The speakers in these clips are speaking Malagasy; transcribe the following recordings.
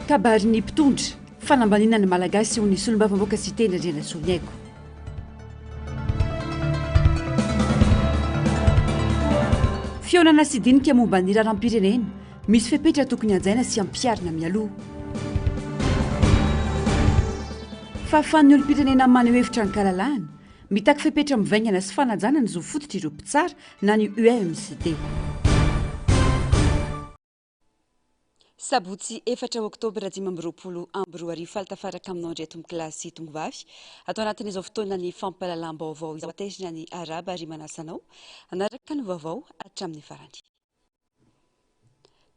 Kabarin'ny mpitondra, fanambaniana ny Malagasy hoy ny solombavambahoaka Siteny Andrianasoloniaiko. Fihaonana sy dinika momba ny raharaham-pirenena, misy fepetra tokony hajaina sy hampiharina mialoha. Fahafahan'ny olom-pirenena maneho hevitra an-kalalahana, mitaky fepetra mivaingana sy fanajana ny zo fototr'ireo mpitsara na ny UMCD. Sabotsy efatra oktobra 2025, faly tafaraka aminao indray tompokolahy sy tongovavy. Ato anatin'izao fotoanan'ny fampahalalam-baovao izao, aterina ny arahaba ary manasa anao hanaraka ny vaovao hatramin'ny farany.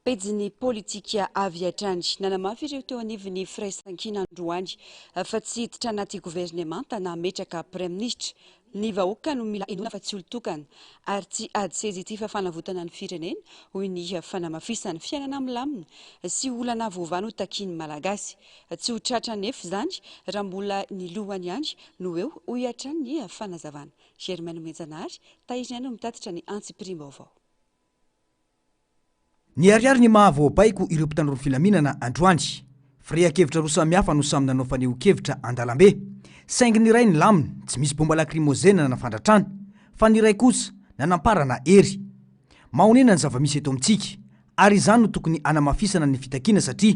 Pejin'ny politika avy hatrany. Nanamafy ireo teo anivon'ny firaisankina androany fa tsy hiditra anaty governemanta na hametraka praiminisitra. Ny vahoaka no mila henoina fa tsy olon-tokana ary tsy ady seza ity fa fanavotana ny firenena, hoy ny fanamafisany. Fiainana milamina sy olana voavaha no takian'ny Malagasy. Tsy ho tratra anefa izany raha mbola ny lohany ihany no eo, hoy hatrany ny fanazavana. Germain Nomenjanahary, Tahiry ihany no mitatitra ny antsipiriam-baovao. Niharihary ny maha voabaiko ireo mpitandro ny filaminana androany. Firehan-kevitra roa samihafa no samy nanao fanehoan-kevitra an-dalambe. Saingy ny iray nilamina, tsy misy bomba lakrimozena na fandratrana, fa ny iray kosa nanamparana hery. Mahonena ny zava-misy eto amintsika, ary izany no tokony hanamafisana ny fitakiana satria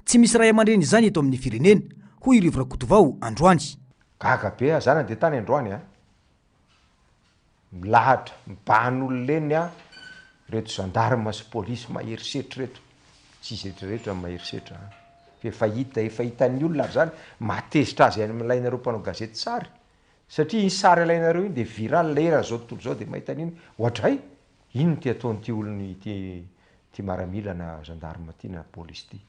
tsy misy ray aman-dreny izany eto amin'ny firenena, hoy i Rivo Rakotovao androany. Gaga be aho, za nandeha tany androany a! Milahatra, mibahan'olona eny an, reto gendarme sy polisy mahery setra reto, tsy izy rehetra rehetra no mahery setra an, fa efa hita, efa hitan'ny olona ary zany mahatezitra azy any amin'ilay-nareo mpanao gazety sary, satria iny sary alainareo iny de viral eran'izao tontolo izao de mahita an'iny, oadray! Inona ity ataon'ity olona ity, ity maramila na gendarme ity na polisy ity.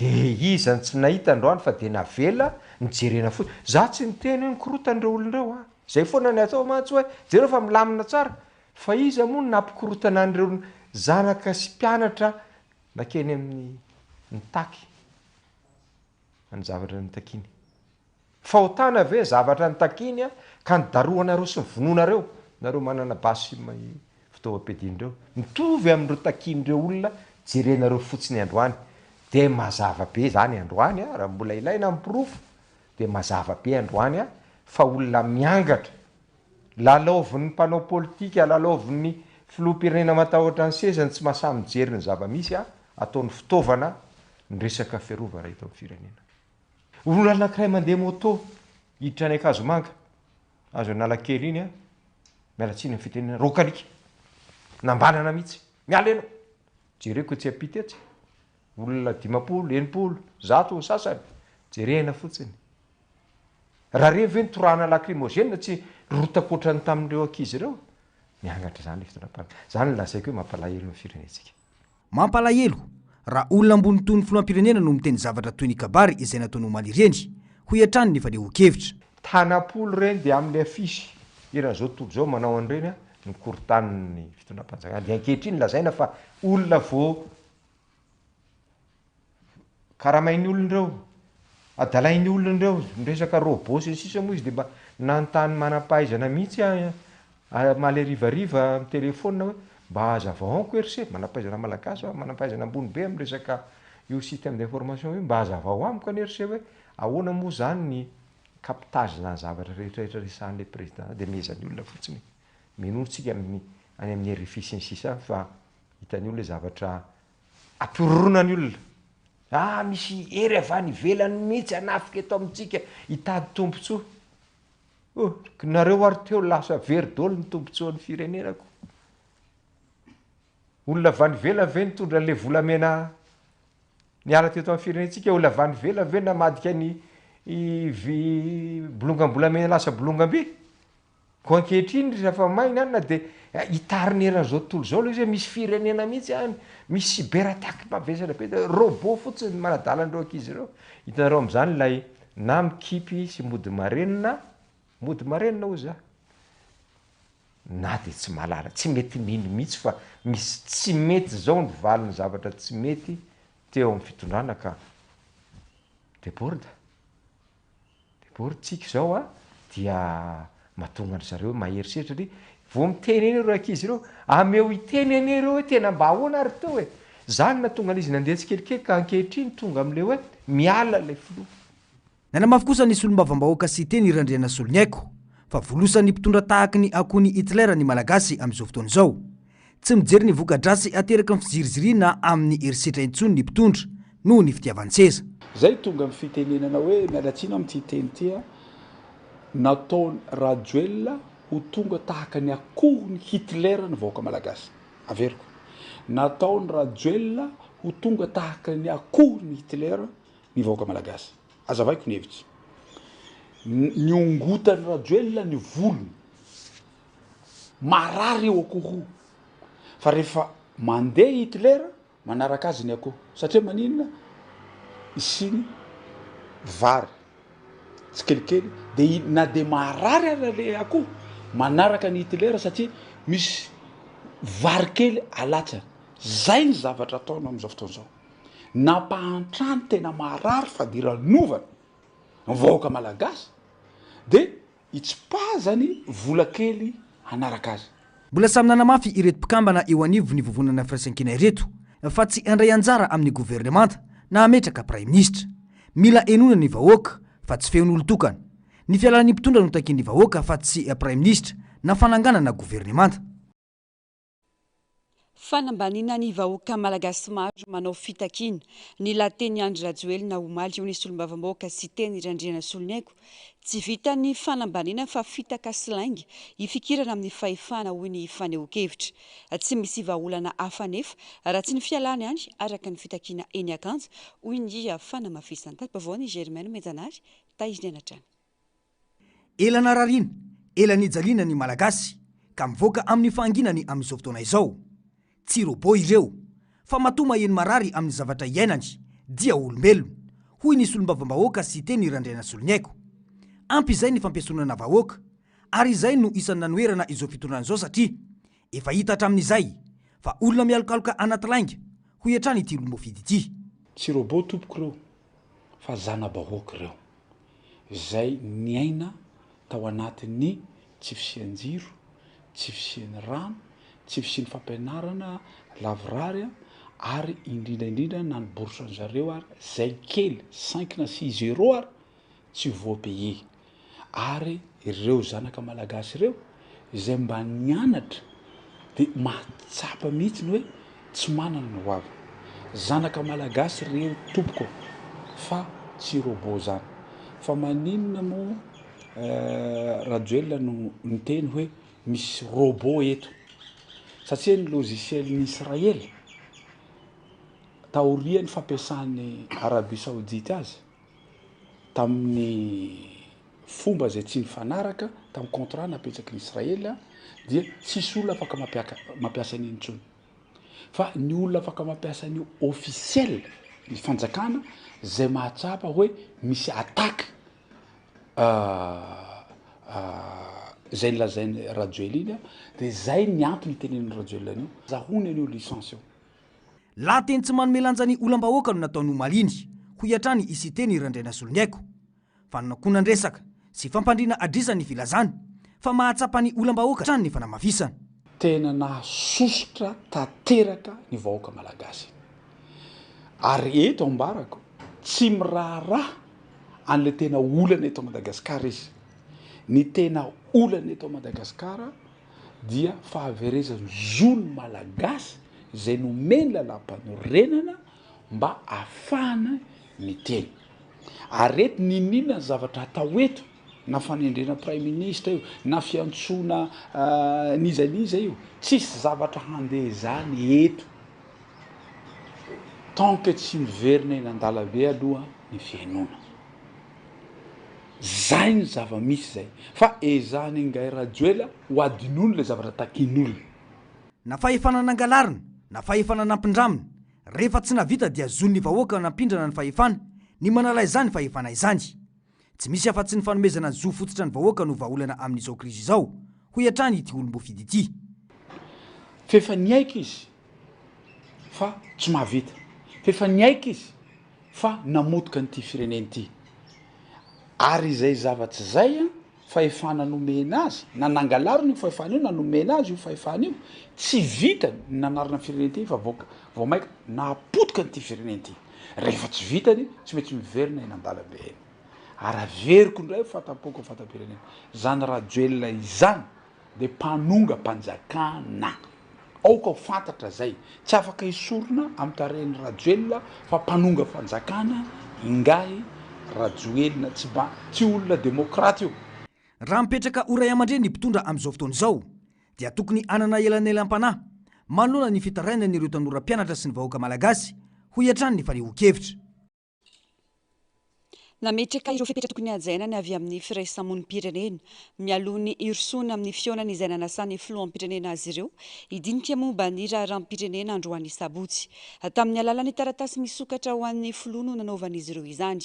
Dia iza no tsy nahita androany fa dia navela nijerena fotsiny. Za tsy niteny hoe nikorotana ireo olona ireo an! Zay foana ny atao mantsy hoe jereo fa milamina tsara. Fa iza moa no nampikorotana an'ireo zanaka sy mpianatra nakeny amin'ny nitaky ny zavatra notakiany? Fahotana ve zavatra notakiany ka nodarohanareo sy novonoinareo, nareo manana basy sy fitaovam-piadiana ireo? Mitovy amin'ireo takian'ireo olona jerenareo fotsiny androany. Dia mazava be izany androany, raha mbola ilaina ny porofo dia mazava be androany fa olona miangatra, lalaovin'ny mpanao politika, lalaovin'ny filoham-pirenena matahotra ny sezany, tsy mahasahy mijery ny zava-misy, ataony fitaovana ny resaka fiarovana eto amin'ny firenena. Olona anankiray mandeha moto hiditra any Ankazomanga, azo Analakely iny an, miala tsiny amin'ny fitenenana, roakalika, nambanana mihitsy, miala ianao, jereko etsy ampita etsy, olona 50, 60, 100 ny sasany, jerena fotsiny. Raha ireny ve ny torahana lacrymogène tsy rotaka ohatran'ny tamin'ireo ankizy ireo? Miangatra izany ilay fitondram-panjakana. Izany no lazaiko hoe mampalahelo ny firenentsika. Mampalahelo raha olona ambony toy ny filoham-pirenena no miteny zavatra toy ny kabary izay nataony omaly ireny, hoy hatrany ny fanehoan-kevitra. Tanam-polo ireny dia amin'ny afisy eran'izao tontolo izao manao an'ireny an, ny korotanin'ny fitondram-panjakana. Dia ankehitriny lazaina fa olona vao Karamain'ny olona ireo, adalain'ny olona ireo, miresaka robot sy ny sisa moa izy dia mba nanontany manam-pahaizana mihitsy aho omaly harivariva amin'ny telephone hoe mba hazavao amiko hoe ry se, manam-pahaizana malagasy aho, manam-pahaizana ambony be amin'ny resaka io système d'information io, mba hazavao amiko anie ry se hoe ahoana moa izany ny captage izany zavatra rehetra rehetra resahan'ilay président izany, dia mehezan'ny olona fotsiny e. Minoa tsika amin'ny any amin'ny rfi sy ny sisa any fa hitan'ny olona hoe zavatra Ampihorohoroana ny olona. Ah, misy hery avy any ivelany mihitsy hanafika eto amintsika hitady tombontsoa. Oh, nareo ary teo lasa very daholo ny tombontsoan'ny firenena ko. Olona avy any ivelany ve nitondra an'ilay volamena niala teto amin'ny firenentsika? Olona avy any ivelany ve namadika ny vy bolongam-bolamena lasa bolongam-by? Koa ankehitriny ry Rafamay ny anona dia hitariny eran'izao tontolo izao ilay izy hoe misy firenena mihitsy any, misy cyber attaque mavesatra be, robot fotsiny no manadala an'ireo ankizy ireo. Hitanareo amin'izany ilay na mikipy sy mody marenina, mody marenina hozy aho, na dia tsy mahalala, tsy mety mino mihitsy fa misy tsy mety izao ny valin'ny zavatra tsy mety teo amin'ny fitondrana ka deborde. Debord tsika izao a dia mahatonga an-dry zareo mahery setra satria vao miteny eny ireo ankizy ireo, ameo hiteny anie ireo hoe tena mba ahoana ary teo e! Zany nahatonga an'izy nandeha tsikelikely ka ankehitriny tonga amin'ilay hoe miala ilay filoha. Nanamafy kosa ny solombavambahoaka Siteny Randrianasoloniaiko fa volosan'ny mpitondra tahaky ny akohon'i Hitler ny Malagasy amin'izao fotoana izao. Tsy mijery ny voka-dratsy ateraky ny fiziriziriana amin'ny herisetra intsony ny mpitondra noho ny fitiavan-tseza. Zay tonga amin'ny fitenenana hoe, miala tsiny amin'ity teny ity a, nataon'i Rajoelina ho tonga tahaka ny akohon'i Hitler ny vahoaka malagasy. Averiko. Nataon'i Rajoelina ho tonga tahaka ny akohon'i Hitler ny vahoaka malagasy. Azavaiko ny hevitra. Niongotan'i Rajoelina ny volony. Marary io akoho io. Fa rehefa mandeha Hitler, manaraka azy ny akoho. Satria maninona? Isiany vary tsikelikely de na de marary ara le akoho, manaraka an'i Hitler satria misy vary kely alatsany. Zay ny zavatra ataony amin'izao fotoana izao. Nampahantrany tena marary fadiranovana ny vahoaka malagasy de Itsipazany vola kely hanaraka azy. Mbola samy nanamafy ireto mpikambana eo anivon'ny Vovonana Firaisankina ireto fa tsy handray anjara amin'ny governemanta na hametraka praiminisitra. Mila henoina ny vahoaka fa tsy feon'olon-tokana. Ny fialan'ny mpitondra no takian'ny vahoaka fa tsy praiminisitra na fananganana governemanta. Fanambaniana ny vahoaka malagasy maro manao fitakiana. Ny lahatenin'i Andry Rajoelina omaly eo ny solombavambahoaka Siteny Randrianasoloniaiko. Tsy vitan'ny fanambaniana fa fitaka sy lainga hifikirana amin'ny fahefana hoy ny fanehoan-kevitra. Tsy misy vahaolana hafa anefa raha tsy ny fialany any araka ny fitakiana eny Akanja hoy ny fanamafisana. Tati-baovaon'i Germain Nomenjanahary, Tahiry hatrany. Ela narariana, ela nijaliana ny Malagasy ka mivoaka amin'ny fahanginany amin'izao fotoana izao. Tsy robot ireo, fa matoa maheno marary amin'ny zavatra iainany dia olombelona, hoy ny solombavambahoaka Siteny Randrianasoloniaiko. Ampy izay ny fampiesonana vahoaka, ary izay no isan'ny nanoherana izao fitondrana izao satria efa hita hatramin'izay fa olona mialokaloka anaty lainga, hoy hatrany ity olom-boafidy ity. Tsy robot tompoko ireo fa zana-bahoaka ireo. izay niaina tao anatin'ny tsy fisian-jiro, tsy fisian'ny rano, tsy fisian'ny fampianarana lavorary ary indrindra indrindra na ny bourse an-zareo ary zay kely cinq na six euros ary tsy voa-payer ary ireo zanaka malagasy ireo izay mba nianatra dia mahatsapa mihitsy ny hoe tsy manana ny ho aviny. Zanaka malagasy reo tompoko fa tsy robot zany. Fa maninona moa Rajoelina no niteny hoe misy robot eto? Satria ny logiciel ny Israely taorian'ny fampiasan'i Arabie Saoudite azy tamin'ny fomba izay tsy nifanaraka tamin'ny contrat napetsaky ny Israel dia tsisy olona afaka mampiasa an'iny intsony. Fa ny olona afaka mampiasa an'io officiel ny fanjakana izay mahatsapa hoe misy attaque izay nolazain'i Rajoelina iny dia izay ny antony itenenan'i Rajoelina an'io. Azahoany an'io licence io. Lahateny tsy manome lanja ny olam-bahoaka no nataony omaly iny, hoy hatrany i Siteny Randrianasoloniaiko. Fanonakonan-dresaka sy fampandriana adrisa ny filazany fa mahatsapa ny olam-bahoaka hatrany ny fanamafisana. Tena nahasosotra tanteraka ny vahoaka malagasy iny. Ary eto ambarako, tsy miraharaha an'ilay tena olana eto Madagasikara izy. Ny tena olana eto Madagasikara dia fahaverezan'ny zon'ny Malagasy izay nomen'ny lalàmpanorenana mba ahafahana miteny. Ary eto n'inon'inona ny zavatra atao eto, na fanendrena praiminisitra io, na fiantsoana n'iza n'iza io, tsisy zavatra handeha izany eto tant que tsy miverina eny an-dalambe aloha ny fihainoana. Zay ny zava-misy zay. Fa ezahan'ingahy Rajoela ho adinoiny le zavatra takian'olona. Na fahefana nangalarina, na fahefana nampindramina, rehefa tsy nahavita dia zon'ny vahoaka nampindrana ny fahefana ny manala izany fahefana izany. Tsy misy afa-tsy ny fanomezana zo fototra ny vahoaka no vahaolana amin'izao krizy izao, hoy hatrany ity olom-boafidy ity. F'efa niaiky izy fa tsy mahavita. F'efa niaiky izy fa namotika an'ity firenena ity. Ary izay zavatra izay. fahefana nomena azy, na nangalarina io fahefana io na nomena azy io fahefana io, tsy vitany ny nanarina ny firenena ity fa vao vao maika nahapotika an'ity firenena ity. Rehefa tsy vitany, tsy maintsy miverina eny an-dalambe eny. Ary averiko indray fatam-poko fatam-pirenena, zany Rajoelina izany dia mpanongam-panjakana. Aoka ho fantatra zay. Tsy afaka esorina amin'ny tarehin'i Rajoelina fa mpanongam-panjakana ingahy Rajoelina. Tsy mba, tsy olona demokraty io. Raha mipetraka ho ray aman-dreny ny mpitondra amin'izao fotoana izao dia tokony hanana elanelam-panahy manoloana ny fitarainan'ireo tanora mpianatra sy ny vahoaka malagasy, hoy hatrany ny fanehoan-kevitra. Nametraka ireo fepetra tokony hajaina ny avy amin'ny firaisamonim-pirenena, mialoha ny hirosoana amin'ny fihaonana izay nanasan'ny filoham-pirenena azy ireo hidinika momba ny raharaham-pirenena androany sabotsy. Tamin'ny alalan'ny taratasy misokatra ho an'ny filoha no nanaovan'izy ireo izany.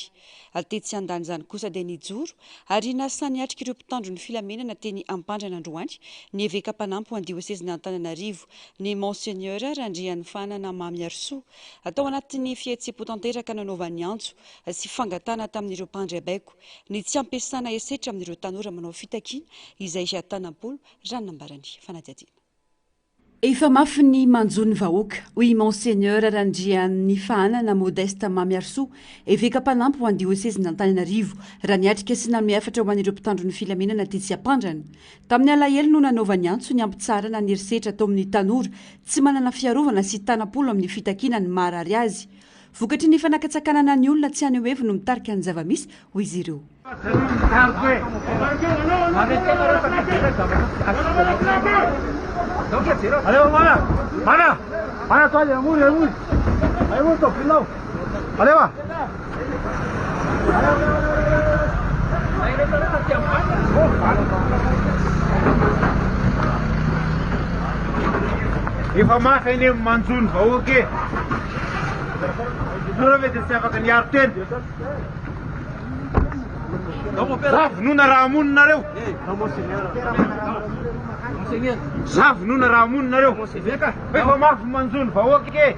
Tetsy andanin'izany kosa dia nijoro ary nasa niatrika ireo mpitandro ny filaminana teny Ampandrana androany ny eveka mpanampy ho an'ny diosezin'Antananarivo, ny Monseigneur Randrianifanana Mamiarisoa. Tao anatin'ny fihetseham-po tanteraka nanaovany antso sy fangatahana tamin'ireo mpandray baiko ny tsy hampiasana herisetra amin'ireo tanora manao fitakiana izay tanam-polo, raha ny nambaran'ny fanadihadiana. Efa mafy ny manjo ny vahoaka, hoy i Monseigneur Randrianifahanana Modeste Mamiarisoa, eveka mpanampy ho an'ny diosezin'Antananarivo, raha niatrika sy nanome hafatra ho an'ireo mpitandro ny filaminana tetsy Ampandrana. Tamin'ny alahelo no nanaovany antso ny hampitsaharana ny herisetra atao amin'ny tanora tsy manana fiarovana sy tanam-polo amin'ny fitakiana ny maharary azy. Vokatry ny fanakatsakanana ny olona tsy haneho heviny no mitarika ny zava-misy, hoy izy ireo. Efa mafy anie ny manjo ny vahoaka e! Nareo ve dia tsy afaka niaro tena? Za vonona raha hamono nareo. Za vonona raha hamono nareo. Efa mafy ny manjo ny vahoaka e!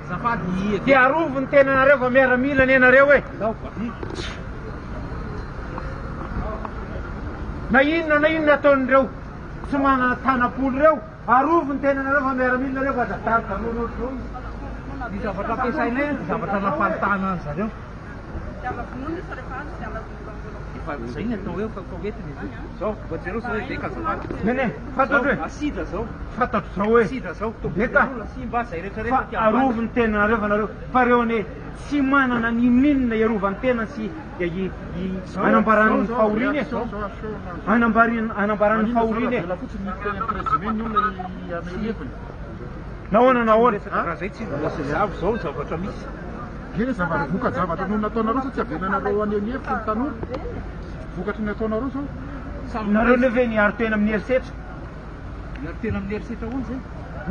Dia arovy ny tenanareo fa miaramila anie nareo e! Na inona na inona ataon'ireo tsy manana tanam-polo ireo, arovy ny tenanareo fa miaramila nareo fa aza darodaroana ohatr'izao izy. Ny zavatra ampiasainay ny zavatra nampalitahana an zareo. Efa zay ny atao hoe fa hoentina izy io. Zao, mba jereo zao eveka azafady. Nene, fantatro e. Asidra zao. Fantatro zao hoe. Asidra zao. Eka. Simba zay rehetra rehetra Fa arovy ny tenanareo fa nareo fa reo anie tsy manana n'inon'inona hiarovany tena sy anambarany ny fahoriany e. Anambarany anambarany ny fahoriany e. Nahoana nahoana? Raha zay tsy mbola zavo zao ny zavatra misy. Eny zavatra voka-javatra noho ny nataonareo sao tsy avelanareo haneho ny hevitry ny tanora. Vokatry ny ataonareo zao. Nareo ne ve niaro tena amin'ny herisetra? Miaro tena amin'ny herisetra ahoana zay?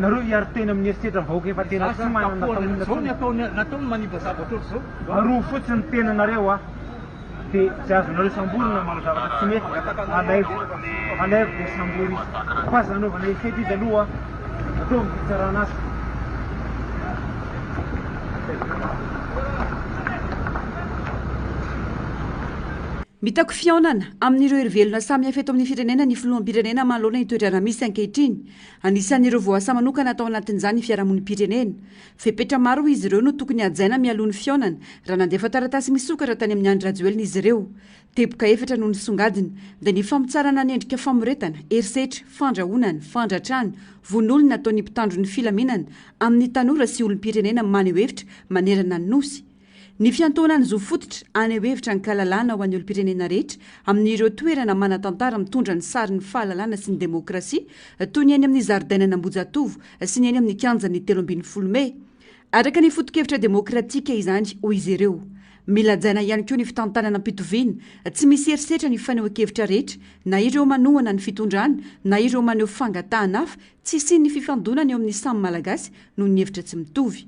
Nareo hiaro tena amin'ny herisetra ny vahoaka efa tena tsy manana atao inona Zao ny ataony nataony manimba zavatra ohatr'izao. Arovy fotsiny ny tenanareo a! Dia izay azonareo samborina manao zavatra tsy mety, alaivo, alaivo dia sambory izy. Fa aza anaovana herisetra izy aloha, ataovy ny fitsarana azy. Mitaky fihaonana amin'ireo herivelona samihafa eto amin'ny firenena ny filoham-pirenena manoloana ny toedraharaha misy ankehitriny. Anisan'ireo voaasa manokana tao anatin'izany ny fiarahamonim-pirenena. Fepetra maro hoy izy ireo no tokony hajaina mialoha ny fihaonana, raha nandefa taratasy misokatra tany amin'i Andry Rajoelina izy ireo. Teboka efatra no nisongadina, dia ny fampitsarana ny endrika famoretana, herisetra, fandrahonana, fandratrana, vono olona ataon'ny mpitandro ny filaminana amin'ny tanora sy olom-pirenena maneho hevitra manerana ny Nosy. Ny fiantohana ny zo fototra haneho hevitra an-kalalahana ho an'ny olom-pirenena rehetra amin'ireo toerana manan-tantara mitondra ny sarin'ny fahalalana sy ny demokrasia toy ny eny amin'ny zaridainan'Ambohijatovo sy ny eny amin'ny kianjan'ny 13 mey. Araka ny foto-kevitra demokratika izany, hoy izy ireo. Mila hajaina ihany koa ny fitantanana am-pitoviana, tsy misy herisetra ny fanehoan-kevitra rehetra, na ireo manohana ny fitondrana na ireo maneho fangatahana hafa, tsy hisian'ny fifandonana eo amin'ny samy Malagasy noho ny hevitra tsy mitovy.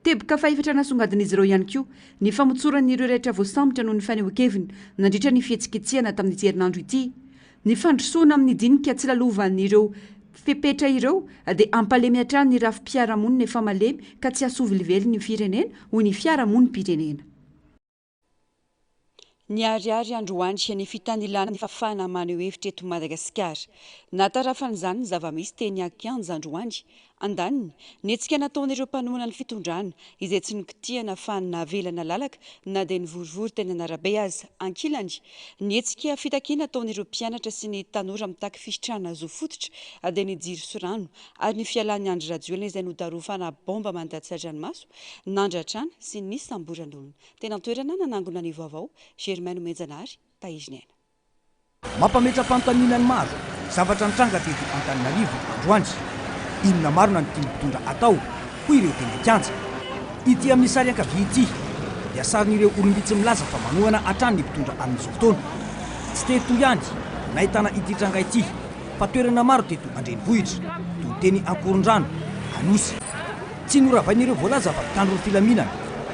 Teboka fahefatra nasongadin'izy ireo ihany koa ny famotsoran'ireo rehetra voasambotra noho ny fanehoan-keviny nandritra ny fihetsiketsehana tamin'ity herinandro ity. Ny fandrosoana amin'ny dinika tsy lalovan'ireo fepetra ireo dia hampalemy hatrany ny rafi-piarahamonina efa malemy ka tsy hahasoa velively ny firenena, hoy ny fiarahamonim-pirenena. Niharihary androany ny fitanilana ny fahafahana maneho hevitra eto Madagasikara. Nahatarafan'izany ny zava-misy teny an-kianja androany. Andaniny, ny hetsika nataon'ireo mpanohana ny fitondrana, izay tsy nokitihana fa navela nalalaka na dia nivorivory teny an'arabe aza. Ankilany, ny hetsika fitakiana ataon'ireo mpianatra sy ny tanora mitaky fisitrahana zo fototra dia ny jiro sy rano ary ny fialan'i Andry Rajoelina izay nodarofana baomba mandatsa-dranomaso, nandratrana sy nisamboran'olona. Teny an-toerana nanangona ny vaovao, Germain Nomenjanahary, Tahiriniaina. Mampametra-panontaniana ny maro, zavatra nitranga teto Antananarivo androany. Inona marina no tian'ny mpitondra atao, hoy ireo teny an-kianja. Ity amin'ny sary ankavia ity dia sarin'ireo olom-bitsy milaza fa manohana hatrany ny mpitondra amin'izao fotoana. Tsy teto ihany no nahitana ity tranga ity fa toerana maro teto an-drenivohitra, toy ny teny Ankorondrano, Anosy. Tsy noravain'ireo voalaza fa mpitandro ny filaminana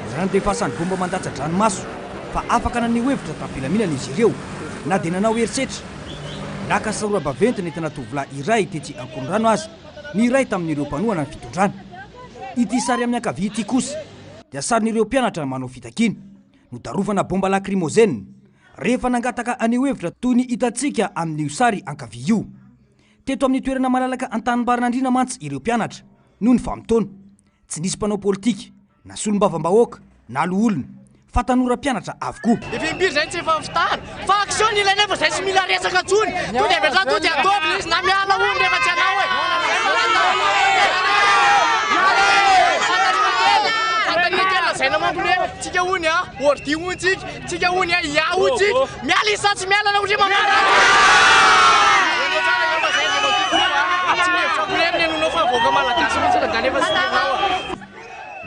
ny nandefasany bomba mandatsa-dranomaso fa afaka naneho hevitra tam-pilaminana izy ireo na dia nanao herisetra. Naka sora-baventy nentina tovolahy iray tetsy Ankorondrano aza ny iray tamin'ireo mpanohana ny fitondrana. Ity sary amin'ny ankavia ity kosa dia sarin'ireo mpianatra manao fitakiana. Nodarovana bomba lakrimôzena rehefa nangataka haneho hevitra toy ny hitantsika amin'io sary ankavia io. Teto amin'ny toerana malalaka Antanimbarinandriana mantsy ireo mpianatra noho ny vanim-potoana. Tsy nisy mpanao politika, na solombavambahoaka, na loholona, fa tanora mpianatra avokoa. Efa impiry zay tsy efa nifitahana fa action ny ilaina fa zay tsy mila resaka tsony to de avy hatrany to de ataovy le izy na miala hono rehefa tsy hanao e. Fantaniana kely lazaina manko ny hoe tsika hono a ordi hono tsika, tsika hono a IA hono tsika, miala izy sa tsy miala na ohatra hoe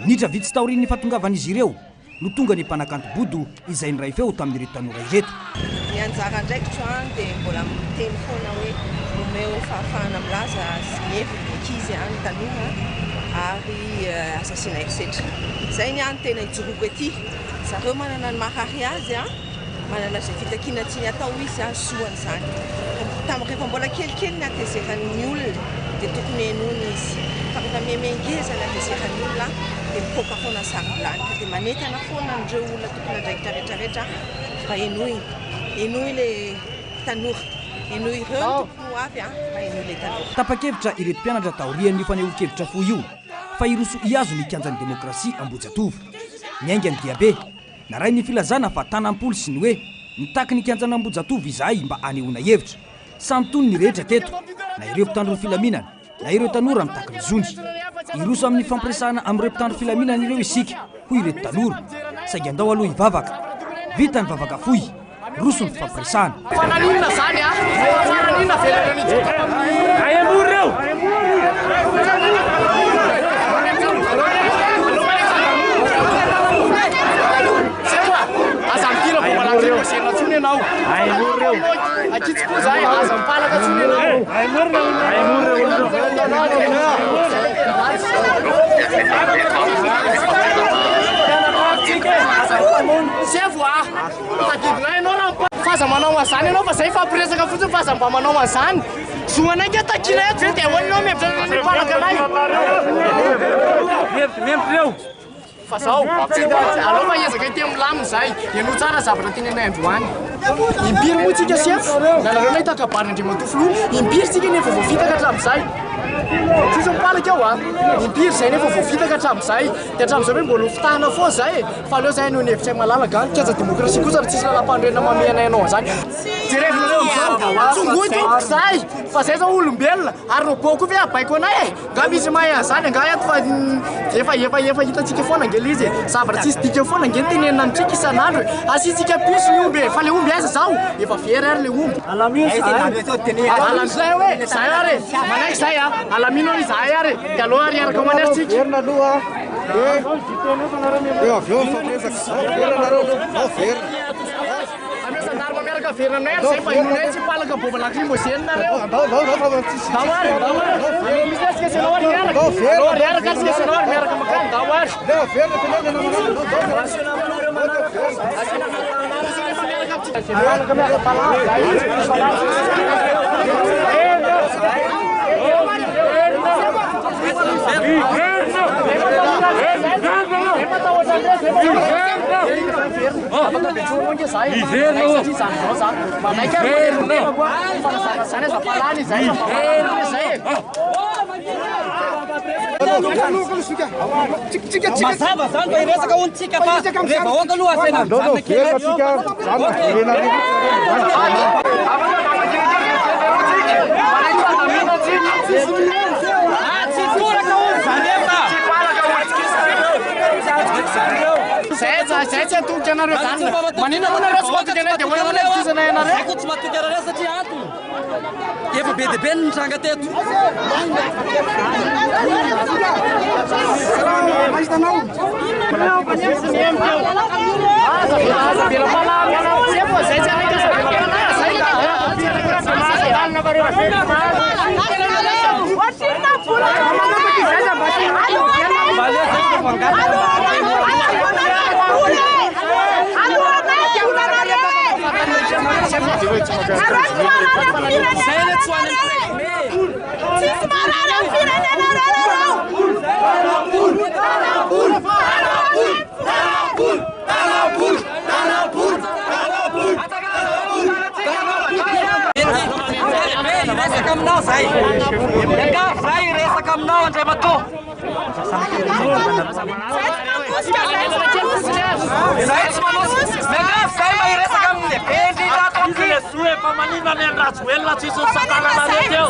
Minitra vitsy taorian'ny fahatongavan'izy ireo no tonga ny mpanakanto Bodo izay niray feo tamin'ireto tanora ireto. Ny anjara andraikitro an dia mbola miteny foana hoe omeo fahafahana milaza sy ny heviny ny ankizy an, ny tanora ary aza asiana herisetra. Izay ny ahy no tena ijoroako ety. Zareo manana ny maharary azy an, manana izay fitakiana tiany atao izy an, zoany izany. Tamin'ny rehefa mbola kelikely ny hatezeran'ny olona dia tokony henoina izy. Fa rehefa miha-mihangeza ny hatezeran'ny olona dia mipoaka foana ny sarom-bilany ka dia manentana foana an'ireo olona tompon'andraikitra rehetrarehetra mba henoy, henoy ilay tanora, henoy ireo ny tokony ho avy an, mba henoy ilay tanora. Tapa-kevitra ireto mpianatra taorian'io fanehoan-kevitra fohy io fa hiroso hihazo ny kianjan'ny demokrasia Ambohijatovo. Niainga ny diabe. Narahin'ny ny filazana fa tanam-polo sy ny hoe mitaky ny kianjan'Ambohijatovo izahay mba hanehoana hevitra. Samy tony ny rehetra teto, na ireo mpitandro ny filaminana, na ireo tanora mitaky ny zony. Hiroso amin'ny fifampiresahana amin'ireo mpitandro filaminana ireo isika, hoy ireto tanora, saingy andao aloha hivavaka. Vita ny vavaka fohy, roso ny fifampiresahana. Fa naninona zany a? Fa naninona avelana nitsoaka tamin'ny. Ahemory reo! Aza mitira bomba lacrymogène intsony ianao. Ahemory reo! Akitsy koa zahay, aza mipalaka intsony ianao. Ahemory reo! Sefo a! Tadidinay ianao raha mipa. F'aza manao an'izany ianao fa zay hifampiresaka fotsiny fa aza mba manao an'izany. Zo anay nge takiana eto zay dia ahoana ianao mihevitra ny hipalaka anay. Fa zao, tsy aleo fa hiezaka hiteny milamina izahay. Henoy tsara ny zavatra tenenay androany. Impiry moa tsika sefo? Nanareo nahita kabary Andriamatoa Filoha? Impiry tsika nefa voafitaka hatramin'izay? Tsisy mipalaka eo a! Impiry izay nefa voafitaka hatramin'izay? Dia hatramin'izao ve mbola ho fitahana foana izay e? Fa aleo zahay noho ny hevitray malalaka an! Kianja demokrasia kosa ary tsisy lalam-panorenana mamehy anay hanao an'izany. Jerevinareo amin'izao, tsongoy tompoko izahay fa zay zao olombelona ary robot koa ve habaiko anay e? Nga misy mahay an'izany angaha eto fa efa efa efa hitantsika foana ange le izy e! Zavatra tsisy dikany foana ange no tenenina amintsika isan'andro e! Asiantsika puce ny omby e! Fa le omby aiza zao? Efa very ary le omby. Alamino zahay hoe zahay ary e! Manaiky zahay a! Alamino ary izahay ary e! Dia aleo ary hiaraka ho any ary tsika. Eo avy eo mifampiresaka. Zao verina nareo aloha. Zao verina. Ameo gendarme miaraka verina aminay ary zay mba inoanay tsy mpalaka bomba lacrymogène nareo. Andao andao andao fa tsisy. Ndao ary, ndao ary. Aleo misy tsika sy anao ary miaraka. Ndao verina. Aleo ary hiaraka tsika sy anao ary miaraka makany. Ndao ary. Ndao verina teneno ny namanao. Ndao verina. Miaraka miaraka Afaka betsoro ange za e. Miverina ô. Satria zany zao za. Manaiky ary Miverina. tenako a. Fa na zavatra zany aza palana izahay fa mba manana izay e. Mazava zany fa hiresaka hono tsika fa re vahoaka aloha asaina mijanona kely eto. Ah, tsy toraka hono zany efa. Zay zay tsy atolotra anareo zany. Maninona moa nareo tsy matoky anay dia ahoana moa no atokisana anareo? Zay koa tsy matoky anareo satria antony. Efa be dia be ny nitranga teto. Tsisy marary amin'ny firenenareo nareo! Hiresaka aminao zay. Miangavy zay hiresaka aminao Andriamatoa. Zay tsy manosika. Miangavy zay mba hiresaka amin'ny lehibe indrindra ato amin'ity. Efa maninona ny an'i Rajoelina tsisy ny satanana reto eo.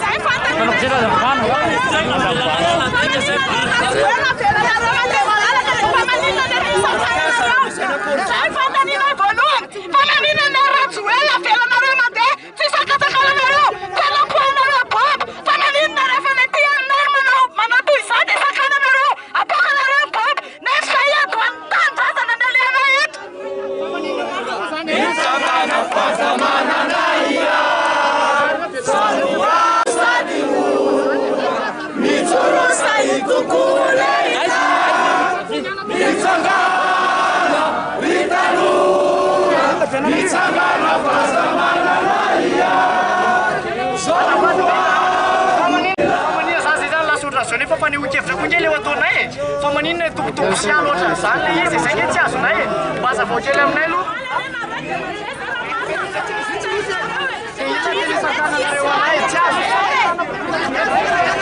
Zay fanontaniana voalohany. Fa maninona ny Rajoelina avelanareo mandeha tsy sakatsakananareo, tsy anapoahanareo bomba. Fa maninona rehefa ny aty aminay manao manao toy izao dia sakananareo, apoakanareo ny bomba. Nefa izay ady ho an'ny tanindrazana no alehanay eto. Fa maninona za zay zany lasa ohatran'izao nefa fanehoan-kevitra koa nge le ataonay e. Fa maninona tombotombo sy ala ohatran'izany le izy e. Zay nge tsy azonay e. Mba hazavao kely aminay aloha.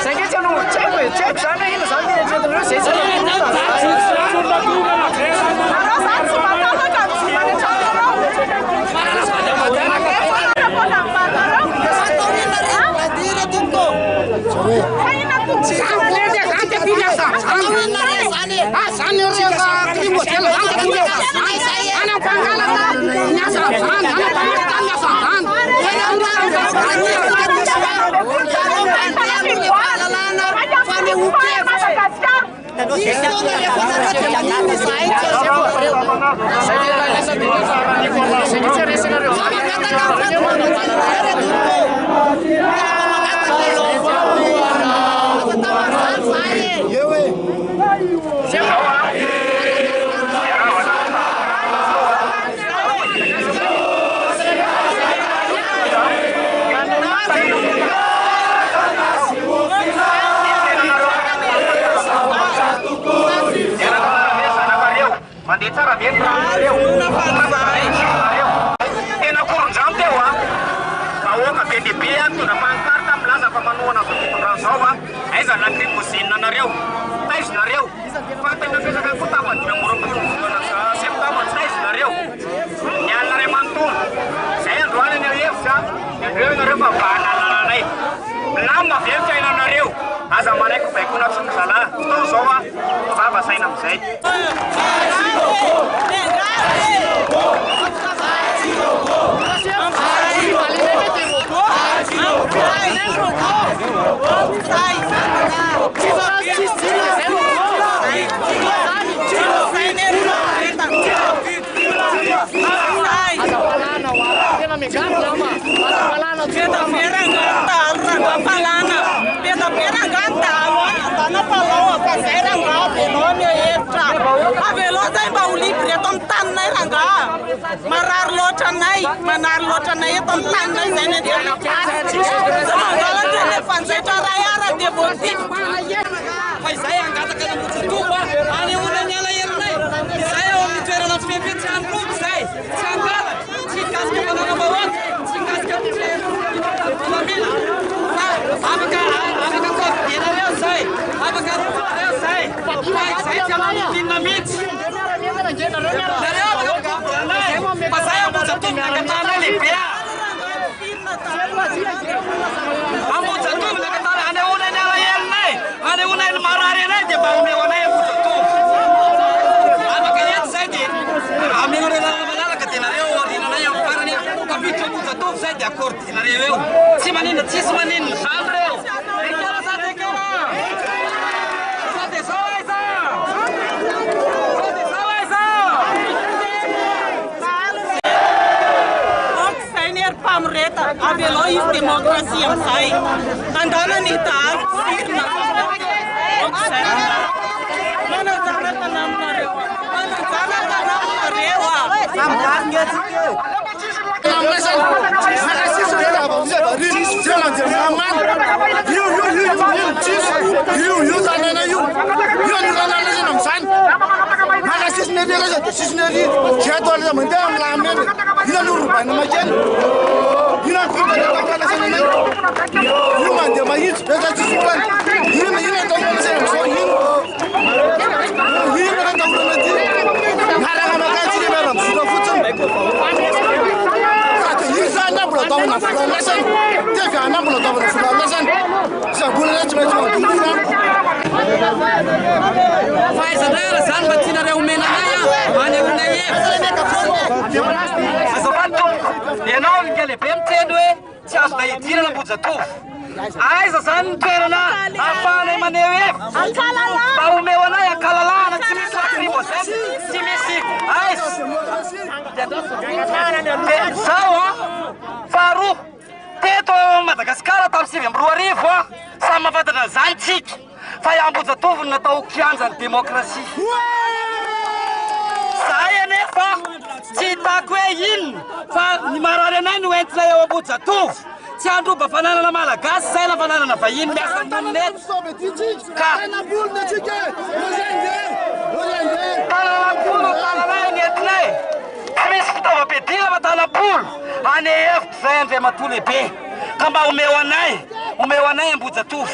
Zay nge tsy anao tsy haiko e, tsy haiko zany hoe inona zany ny eritreretinareo zay tsy Nareo zany tsy matahotra ny jiro any an-tranonareo. Zay nge tsy aresinareo Mandeha tsara ve ny ranonareo? Tena korondrano teo a! Vahoaka be dia be a, mitondra pancarte milaza fa manohana izao fitondrana izao a! Aiza ny lacrymogène nareo? Taiza nareo? Fa tena napetraka koa tamin'ny 25 ny volana septambra, tsy taiza nareo? Ny alina iray manontolo. Izay androany aneo hevitra, tendreo ianareo fa bahana lalanay. Milamina ve ny fiainanareo? Aza manaiky ho baikoina intsony ry zalahy. Fotoana izao a, vava saina amin'izay. Avelao zay mba ho libre eto amin'ny taninay rangaha. Marary loatra anay, manary loatra anay eto amin'ny taninay zay ny andeha Tsy mangalatra ny fanjaitra ray ara dia voatifitra. Fa izay hangataka ny Ambohijotovo anehoana ny alahelonay. Izay ao amin'ny toerana fefy tsy androbo izay. Afaka arotsonareo zay. Fa izay tsy hanao n'inon'inona mihitsy. Nareo afaka mitombo anay. Fa zay Ambohijatovo ny angatanay lehibe a. Ambohijatovo ny angatanay anehoanay ny alahelonay, anehoanay ny marary anay dia mba omeo anay Ambohijatovo. Afaka eto zay dia amenareo lalana malalaka dia nareo aoriananay amin'ny farany tafiditra Ambohijatovo zay dia accordinareo eo. Tsy maninona, tsisy maninona zany reo. Ekena sa tsy ekena? Sa dia zao aiza? Sa dia zao aiza? Aoka izay ny herim-pamoretana, avelao hisy demokrasia amin'izay. Andana ny dahalo tsirina. Aoka izay. Manan-janaka naminareo aho. Manan-janaka naminareo aho. Fahaizanay ara zany mba tianareo omena anay a, anehoanay hevitra. Azafady tompoko, ianao ny lehibe miteny hoe tsy azonay idirana Ambohijatovo. Aiza zany ny toerana ahafahanay maneho hevitra? Mba omeo anay ankalalahana, tsy misy lacrymogène, tsy misy aiza. Dia zao a, faharoa, teto Madagasikara tamin'ny 2009 a, samy mahafantatra an'izany tsika, fa i Ambohijatovo no natao ho kianjan'ny demokrasia. Zahay anefa tsy hitako hoe inona fa ny marary anay no entinay ao Ambohijatovo. Tsy handroba fananana malagasy izay na fananana vahiny miasa monina eto. Ka tananam-polo tananay ny entinay. Tsy misy fitaovam-piadiana fa tanam-polo. Any hevitra izay Andriamatoa lehibe. Ka mba omeo anay, omeo anay Ambohijatovo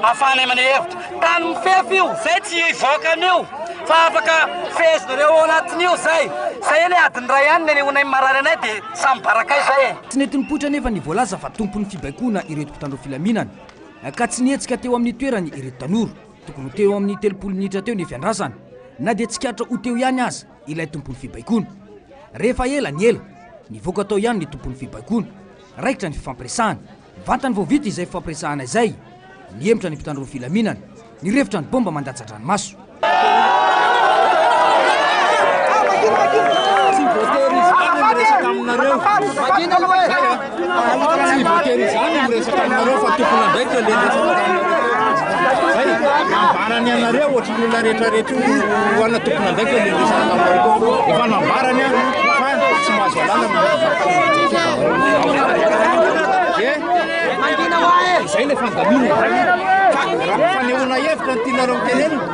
ahafahanay maneho hevitra. Tany mifefy io, zay tsy hivoaka an'io fa afaka fehezinareo ao anatin'io zay. Zay anie adiny iray ihany ny anehoanay ny marary anay dia samy barakay zay e. Tsy nety nipoitra anefa ny voalaza fa tompon'ny fibaikoana ireto mpitandro filaminana ka tsy nihetsika teo amin'ny toerany ireto tanora. Tokony ho teo amin'ny 30 minitra teo ny fiandrasana na dia tsikaritra ho teo ihany aza ilay tompon'ny fibaikoana. Rehefa ela ny ela, nivoaka tao ihany ny tompon'ny fibaikoana. Raikitra ny fifampiresahana. Vantany vao vita izay fifampiresahana izay, nihemotra ny mpitandro ny filaminana, nirefotra ny baomba mandatsa-dranomaso. Tsy voatery izany miresaka aminareo. Tsy voatery izany miresaka aminareo fa tompon'andraikitra le miresaka aminareo. Zay, nambarany anareo ohatry ny olona rehetra rehetra io ho ana tompon'andraikitra le miresaka taminareo. Efa nambarany fa tsy mahazo alalana Zay le fandaminana. Fa raha fanehoana hevitra no tianareo tenenina,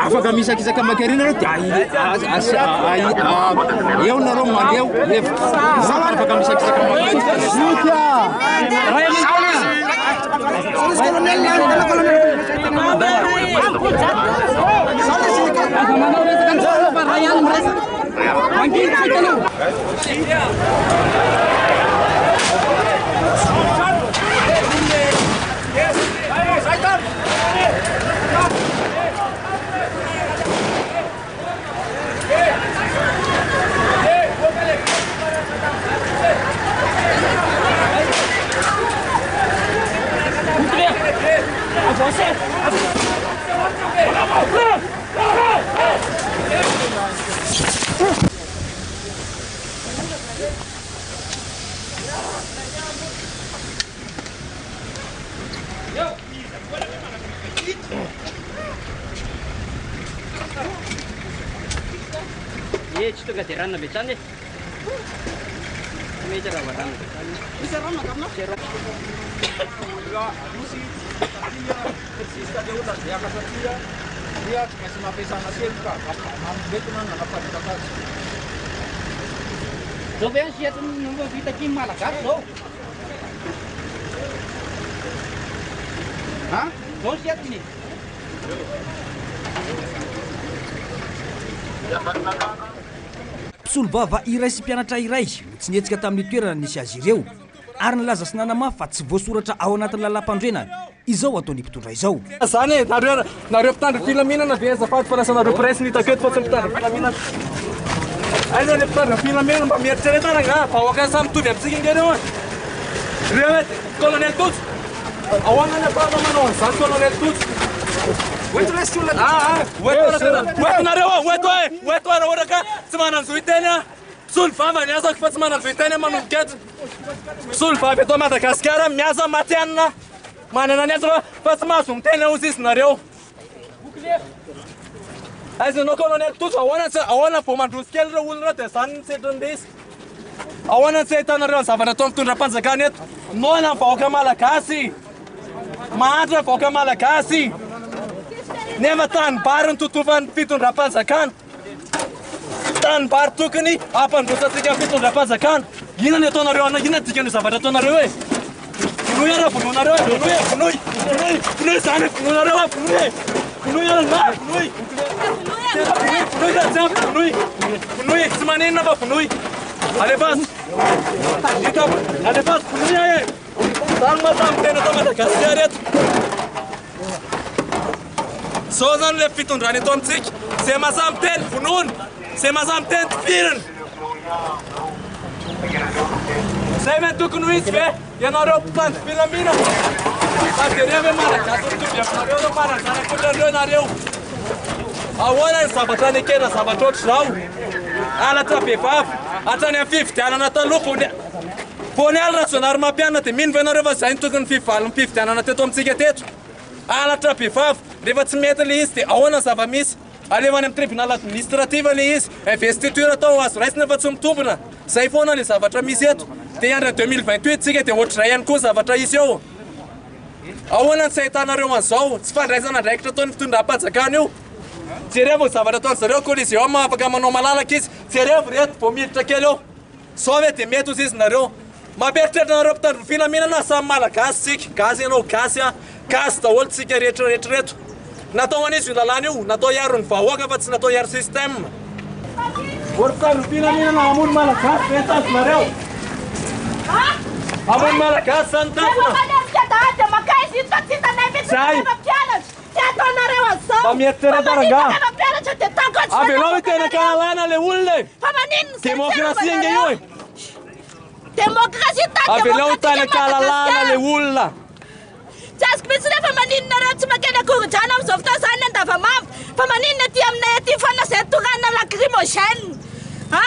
afaka misakisaka maka ery nareo dia eo nareo maneho hevitra. Afaka misakisaka maka ery. Ie, tsy tonga dia ranona avy hatrany e. Tsy mety raha vao ranona avy hatrany. Misy ranona angamba? Zao ve ny sehatry ny fitakian'ny Malagasy zao? Ha? Zao ny sehatriny? Mpisolovava iray sy mpianatra iray no tsy nihetsika tamin'ny toerana nisy azy ireo ary nilaza sy nanamafy fa tsy voasoratra ao anatin'ny lalàmpanorenana izao ataon'ny mpitondra izao. Zany e, nareo nareo mpitandro filaminana ve azafady fa lasa nareo presse no hitako eto fa tsy mpitandro filaminana. Aiza le mpitandro filaminana mba mieritrereta rangaha, vahoaka samy mitovy amintsika ange reo e. Reo e, colonel Tojo. Ahoana ny afahanao manao an'izany colonel Tojo? Hoeto lesy olona. Ah ah, hoeto hoeto nareo, hoeto e, hoeto raha ohatra ka tsy manan-jo hiteny aho. Mpisolo vava ny asako fa tsy manan-jo hiteny aho manomboka eto. Mpisolo vava eto Madagasikara miasa matihanina manana ny asako fa tsy mahazo miteny aho ozy izy nareo. Aiza ianao colonel Tojo ahoana tsy ahoana vao mandroso kely ireo olona ireo dia zany ny setrin'ny izy. Ahoana tsy ahitanareo ny zavatra ataon'ny fitondram-panjakana eto? Noana ny vahoaka malagasy. Mahantra ny vahoaka malagasy. Nefa tanimbary ny totofan'ny fitondram-panjakana. Tanimbary tokony hampandroso antsika ny fitondram-panjakana. Inona ny ataonareo anay? Inona ny dikan'io zavatra ataonareo e? Vonoy ara vonoinareo e, vonoy e, vonoy, vonoy, vonoy izany e, vonoinareo e, vonoy e, vonoy ara na, vonoy, vonoy, vonoy raha tsy ampy, vonoy, vonoy, tsy maninona fa vonoy, alefaso, hitako, alefaso, vonoy aho e, izany ma samy tena eto Madagasikara eto. Zao zany le fitondrana eto amintsika, zay mahasahy miteny vonoina, zay mahasahy miteny tifirina. Zay ve tokony ho izy ve? Ianareo mpitandro filaminana. Fa jereo ve Malagasy mitovy aminareo ireo manan-janaka ohatran'ireo nareo. Ahoana ny zavatra nekena zavatra ohatr'izao? Halatra bevava hatrany amin'ny fifidianana taloha vao ny vao niala Rajaonarimampianina dia mino ve nareo fa izay no tokony fivalin'ny fifidianana teto amintsika teto? Halatra bevava, rehefa tsy mety ilay izy dia ahoana ny zava-misy? Alefa any amin'ny tribunal administratif ilay izy, investiture atao azo raisina fa tsy mitombina. Izay foana ilay zavatra misy eto. Dia hiandry 2028 tsika dia ohatr'izay ihany koa ny zavatra hisy eo. Ahoana no tsy ahitanareo an'izao tsy fandraisana andraikitra ataon'ny fitondram-panjakana io? Jerevo ny zavatra ataon-dry zareo Coliseum afaka manao malalaka izy. Jerevo ry reto vao miditra kely eo. Zao ve dia mety hozy izy nareo. Mampieritreritra anareo mpitandro ny filaminana samy malagasy tsika. Gasy ianao gasy an. Gasy daholo tsika rehetra rehetra reto. Natao ho an'iza io lalàna io? Natao hiaro ny vahoaka fa tsy natao hiaro système. Ô ry mpitandro ny filaminana hamono malagasy ve ny tanjonareo? Hamono malagasy zany ny tanjona? Zay. Tsy ataonareo an'izao. Mba mieritrereta Fa maninona rangaha. rehefa mpianatra dia tako tsy Avelao hiteny an-kalalahana le olona e. Fa maninona izay tsy Demokrasia ange io e. Demokrasia tany Avelao hiteny demokratika an-kalalahana le Madagasikara. olona. Tsy azoko mihitsy nefa maninona nareo tsy mankeny Ankorondrano amin'izao fotoana izany ny Andavamamba. Fa maninona aty aminay aty foana izay torahana lacrymogène. Ha?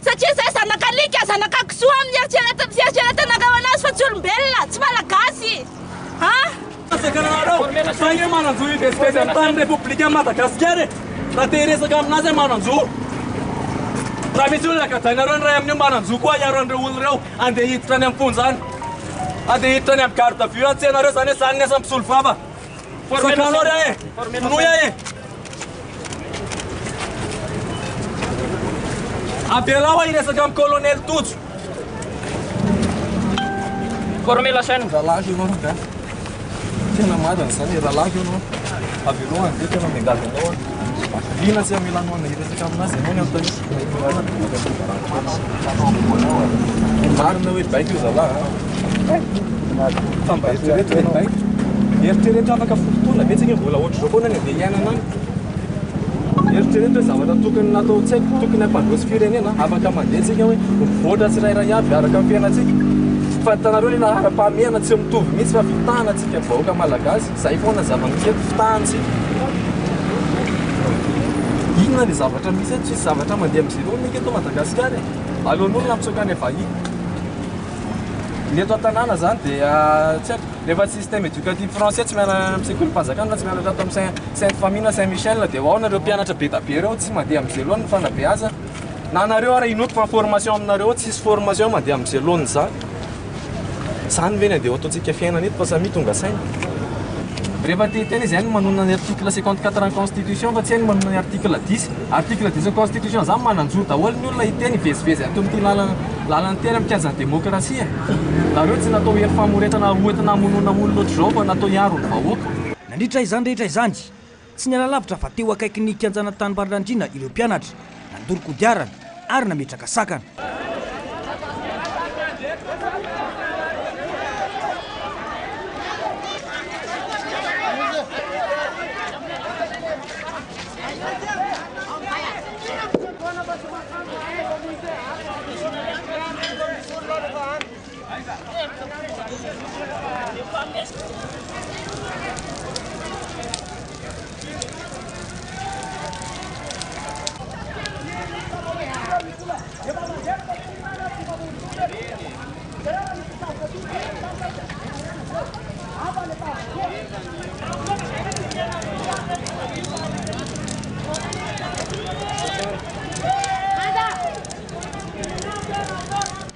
Satria izay zanak'alika, zanak'akisoa amin'ny fieritreretanareo anazy fa tsy olombelona, tsy malagasy. Ha? Fanjakana Fa ange manan-jo hivezivezy amin'ny tanin'ny Repoblikan'i Madagasikara e! Raha te hiresaka aminazy aho manan-jo. Raha misy olona gadrainareo ny iray amin'io manan-jo koa hiaro an'ireo olona ireo handeha hiditra any amin'ny fonja any. Handeha hiditra any amin'ny garde à vue any tsy hainareo izany hoe izany ny asan'ny mpisolovava. Sakanao ry ahy e! Vonoy ahy e! Avelao aho hiresaka amin'ny colonel Tojo. Former la chaîne. Rahalahy ianao rangahy. Tena marina izany e, rahalahy ianao. Avelao handeha tena miangavy anao aho. Liana tsy hamelanao anay hiresaka aminazy ianao ny anontaniako. Marina hoe baiko io zalahy a. Fa mba eritrereto hoe baiko. Eritrereto afaka folo taona ve tsika mbola ohatr'izao foana ny andeha hiainana any. Eritrereto hoe zavatra tokony natao tsy haiko, tokony hampandroso firenena, afaka mandeha tsika hoe mivoatra tsirairay avy araka ny fiainantsika. Fa hitanareo le laharam-pahamehana tsy mitovy mihitsy fa fitahana antsika vahoaka malagasy, zay foana zava-misy eto, fitahana tsika. Inona le zavatra misy eto, tsisy zavatra mandeha amin'ny zéro mihitsy eto Madagasikara e. Aleon'olona mitsoaka any vahiny. Ny eto an-tanàna zany dia tsy haiko, rehefa système éducatif français tsy mianatra any amin'ny sekolim-panjakana na tsy mianatra ato amin'ny Saint Sainte Famille na Saint Michel dia ao nareo mpianatra be da be ireo tsy mandeha amin'ny zéro ny fanabeazana. Na nareo ara inoako fa formation aminareo ao tsisy formation mandeha amin'ny zéro zany. Zany ve ny andeha ho ataontsika fiainana eto fa samia tonga saina. Rehefa te hiteny izy hainy manonona ny article 54 ny constitution fa tsy hainy manonona ny article 10. Article 10 ny constitution zany manan-jo daholo ny olona hiteny hivezivezy ato amin'ity lalana lalana ity ary amin'ny kianjan'ny demokrasia. Nareo tsy natao hery famoretana hoentina hamonoana olona ohatr'izao fa natao hiaro ny vahoaka. Nandritra izany rehetra izany, Tsy niala lavitra fa teo akaikin'ny kianjan'Antanimbarinandriana ireo mpianatra, nandoro kodiarana ary nametraka sakana.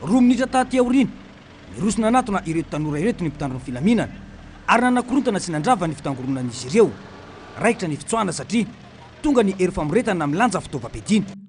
Roa minitra taty aoriana, niroso nanatona ireto tanora ireto ny mpitandro ny filaminana ary nanakorontana sy nandrava ny fitangoronan'izy ireo. Raikitra ny fitsoahana satria tonga ny hery famoretana milanja fitaovam-piadiana.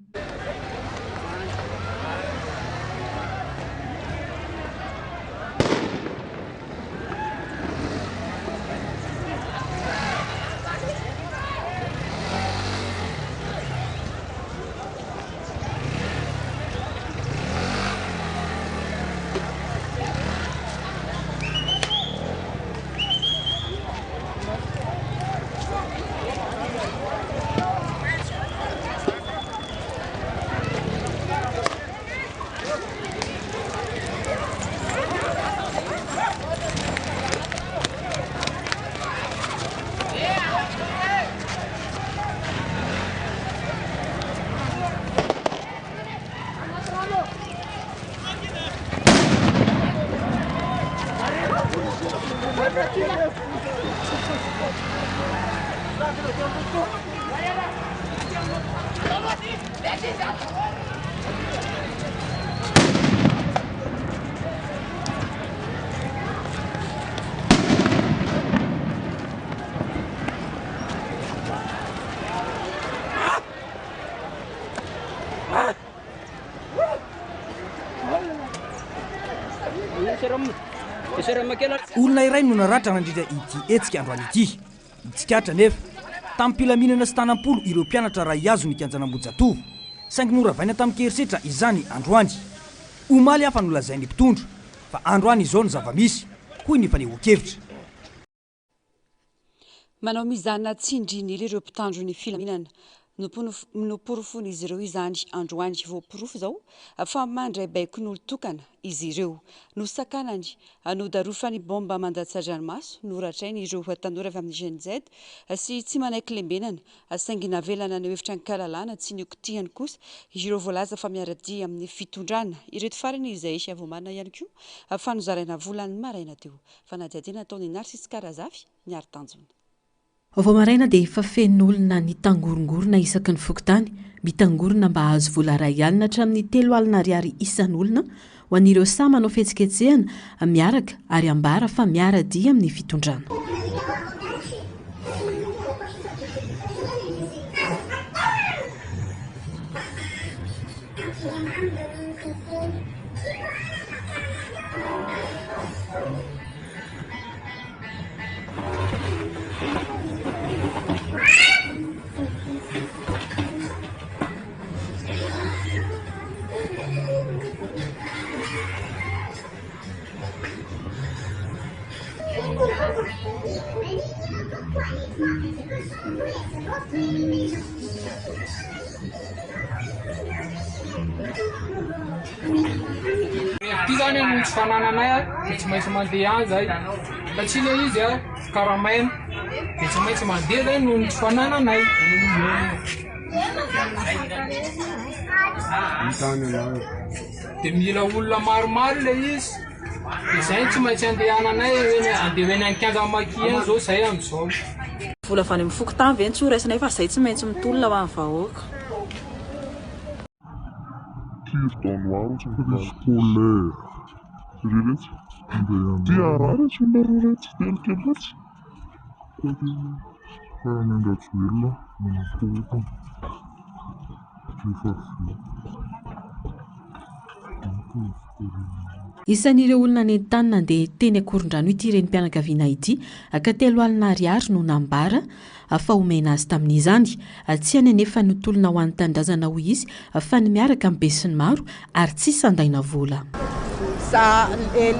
Olona iray no naratra nandritra ity hetsika androany ity. Tsikaritra anefa, tamim-pilaminana sy tanam-polo ireo mpianatra raha hihazo ny kianjan'Ambohijatovo, saingy noravaina tamin-kerisetra izany androany. Omaly hafa no lazain'ny mpitondra fa androany izao ny zava-misy, hoy ny fanehoan-kevitra. Manao mizana tsindrin'ila ireo mpitandro ny filaminana. Noporofoin'izy ireo izany androany. Voaporofo izao fa mandray baikon'olon-tokana izy ireo. Nosakanany, nodarofany baomba mandatsa-dranomaso, noratrainy ireo tanora avy amin'ny Gen Z sy tsy manaiky lembenana, saingy navela naneho hevitra an-kalalahana tsy nokitihany kosa ireo voalaza fa miara-dia amin'ny fitondrana. Ireto farany izay voamarina ihany koa fa nozaraina vola ny maraina teo. Fanadihadiana nataon'i Narcisse Karazafy, Niary Tanjona. Vao maraina dia efa feno olona nitangorongorona isaky ny fokontany, mitangorona mba hahazo vola iray alina hatramin'ny 30 ariary isan'olona ho an'ireo sahy manao fihetsiketsehana miaraka ary ambara fa miara-dia amin'ny fitondrana. Ity zany noho ny tsy fanananay dia tsy maintsy mandeha any zay satria le izy a karamaina dia tsy maintsy mandeha zay noho ny tsy fanananay. Dia mila olona maromaro le izy dia zay no tsy maintsy andehananay eny andeha eny an-kianja Maki eny zao zay amin'izao. Vola avy any amin'ny fokontany ve no tsy ho raisinay fa zay tsy maintsy mitolona ho an'ny vahoaka. Cure dent noire ohatry ny Plus colère. Ry retsy. Ty harary retsy olona roa retsy, telo kely retsy. Fa ny an-dRajoelina manakorontana. Rehefa avy eo. Isan'ireo olona nentanina handeha teny Ankorondrano ity renim-pianakaviana ity ka 30 ariary no nambara fa omena azy tamin'izany. Tsy hainy anefa ny tolona ho an'ny tanindrazana hoy izy fa ny miaraka amin'ny besinimaro ary tsy sandaina vola. Za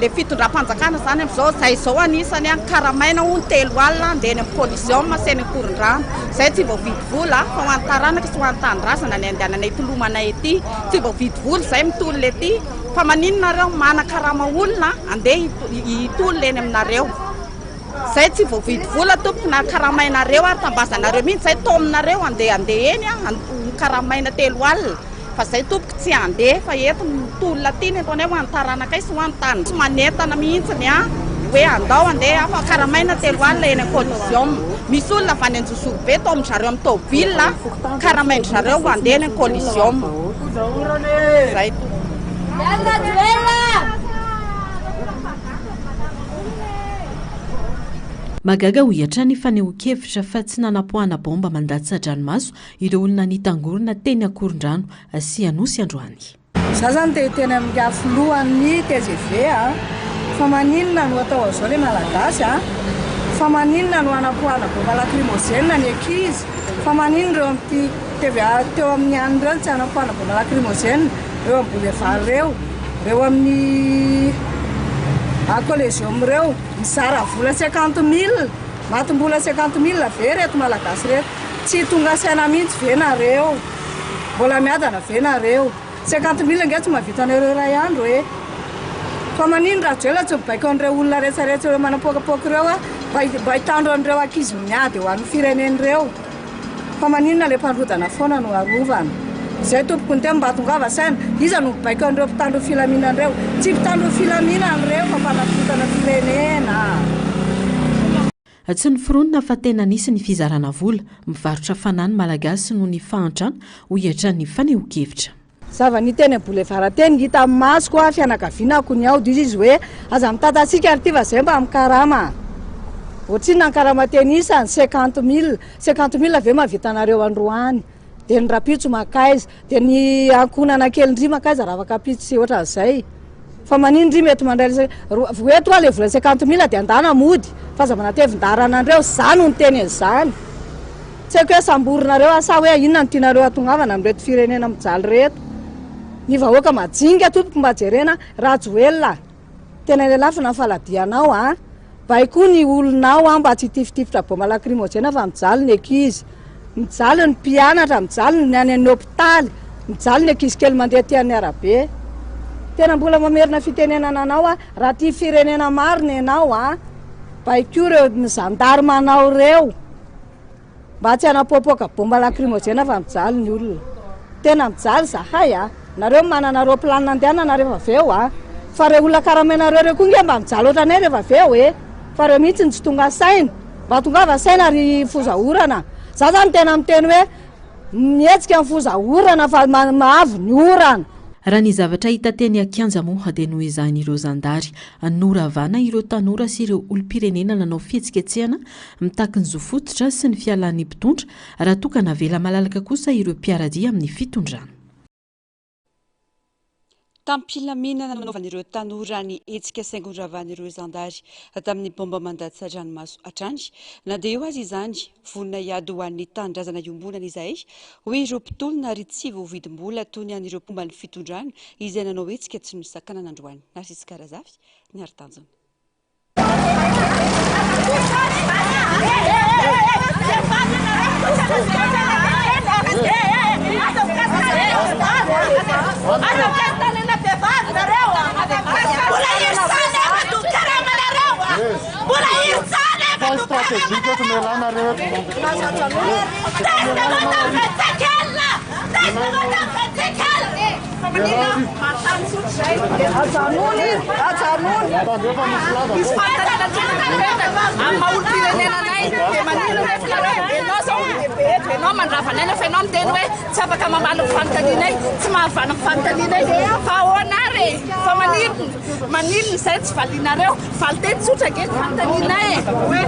le fitondram-panjakana zany amizao zay zao anisany an karamaina hono 30 andeha eny amin'ny coliseum sy eny Ankorondrano zay tsy voavidy vola fa ho an'ny taranaka sy ho an'ny tanindrazana ny andehananay hitolomanay ety tsy voavidy vola zay mitolona ety fa maninona nareo manakarama olona andeha hitolona eny aminareo Zay tsy voavidy vola tompoko na karamainareo ary tambazanareo mihitsy zay taominareo andeha andeha eny a ho karamaina 30 fa zay tompoko tsy andeha fa eto mitolona aty ny ataonay ho an'ny taranakay sy ho an'ny tany tsy manentana mihitsy ny a hoe andao andeha fa karamaina 30 eny coliseum misy olona avy any Anjozorobe taomin-dry zareo amin'ny tôbila karamain-dry zareo andeha eny coliseum zay tompoko. Mahagaga hoy hatrany ny fanehoan-kevitra fa tsy nanapoahana baomba mandatsa-dranomaso ireo olona nitangorona teny Ankorondrano sy Anosy androany. Za zany te hiteny amin'ingahy filohan'ny tgv a, fa maninona no atao an'izao le malagasy a, fa maninona no anapoahana bomba lacrymogène ny ankizy, fa maninona ireo amin'ity TVA teo amin'ny anona ireo no tsy anapoahana bomba lacrymogène, Reo am boulevard reo, reo amin'ny a collégium reo, mizara vola 50 mille, matim-bola 50 mille ve reto malagasy reto? Tsy tonga saina mihitsy ve nareo? Mbola miadana ve nareo? 50 mille ange tsy mahavita anareo iray andro e! Fa manino Rajoelina tsy mibaiko an'ireo olona retraretra ireo manapoakapoaka ireo a, mba hitandro an'ireo ankizy miady ho an'ny firenena ireo? Fa maninona le mpandrodana foana no arovana? Izay tompoko ny teny mba tongava saina, iza no mibaiko an'ireo mpitandro ny filaminana ireo? Tsy mpitandro ny filaminana ireo fa mpanakorontana firenena. Tsy noforonina fa tena nisy ny fizarana vola, mivarotra fanahy ny Malagasy noho ny fahantrana, hoy hatrany ny fanehoan-kevitra. Zava-nita teny Boulevard teny hita amin'ny masoko a, fianakaviana ako niaody izy izy hoe aza mitatasika ry ty fa zay mba mikarama a. Ohatrinona ny karama teny isany? 50 mille. 50 mille ve mahavita anareo androany? Dia ny rapitso makaiza? Dia ny ankohonana kely ndry makaiza raha afaka ampitso sy ohatran'izay? Fa manino ndry mety mandray le eto hoa le vola 50 mille dia andana mody fa aza manatevin-daharana anreo, za no niteny an'izany. Tsy haiko hoe samborinareo aho sa hoe inona no tianareo hatongavana amin'ireto firenena mijaly ireto. Ny vahoaka majinga tompoko mba jerena Rajoelina tena lelafina ny faladianao a. Baikoa ny olonao a mba tsy hitifitifitra baoma lacrymogène fa mijaly ny ankizy. Mijaly ny mpianatra, mijaly ny any amin'ny hopitaly, mijaly ny ankizy kely mandeha aty amin'ny arabe. Tena mbola mamerina fitenenana anao aho, raha tia firenena marina ianao a, baikoa ireo zandarmanao ireo. Mba tsy hanapoapoaka bomba lacrymogène fa mijaly ny olona. Tena mijaly zahay a! Nareo manana roplanina andehanana rehefa avy eo a! Fa reo olona karamainareo reo koa nge mba mijaly ohatranay rehefa avy eo e! Fa reo mihitsy no tsy tonga saina. Mba tongava saina ry foza orana. Za zany tena miteny hoe mihetsika ny foza orana fa avy ny orana. Raha ny zavatra hita teny an-kianja moa dia noezahin'ireo zandary noravana ireo tanora sy ireo olom-pirenena nanao fihetsiketsehana Mitaky ny zo fototra sy ny fialan'ny mpitondra raha toa ka navela malalaka kosa ireo mpiara-dia amin'ny fitondrana. Tamim-pilaminana no nanaovan'ireo tanora ny hetsika saingy noravan'ireo zandary tamin'ny baomba mandatsa-dranomaso hatrany. Na dia eo aza izany, vonona hiady ho an'ny tanindrazana iombonana izahay, hoy ireo mpitolona ary tsy voavidim-bola toy ny an'ireo mpomba ny fitondrana izay nanao hetsika tsy nosakanana androany. Narcisse Karazafy, Niaritanjona. Ajanony, ajanony. Amin'ny maha olom-pirenena anay dia maninona nefa nareo ianao zao olon-dehibe eto ianao mandrava anay nefa ianao miteny hoe tsy afaka mamaly ny fanontanianay tsy mahavaly ny fanontanianay fa ahoana ary e fa maninona maninona izay tsy valianareo valin-teny tsotra ange ny fanontanianay e hoe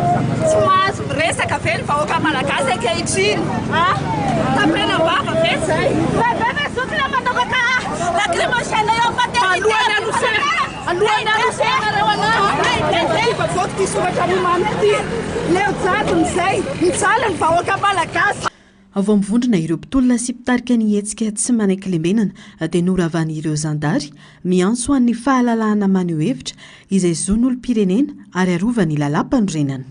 tsy mahazo miresaka ve ny vahoaka malagasy ankehitriny a tapenam-bava ve izay Bebe ve zokiny mandoka. Lacrymogène eo amin'ny maternité. Alohan'ny hanosehana, alohan'ny hanosehanareo anahy. Vaovao ity soratra nomaniko ity. Leo jadona izay. Mijaly ny vahoaka malagasy. Vao mivondrona ireo mpitolona sy mpitarika ny hetsika tsy manaiky lembenana dia noravan'ireo zandary miantso an'ny fahalalahana maneho hevitra izay zon'olom-pirenena ary arovan'ny lalàmpanorenana.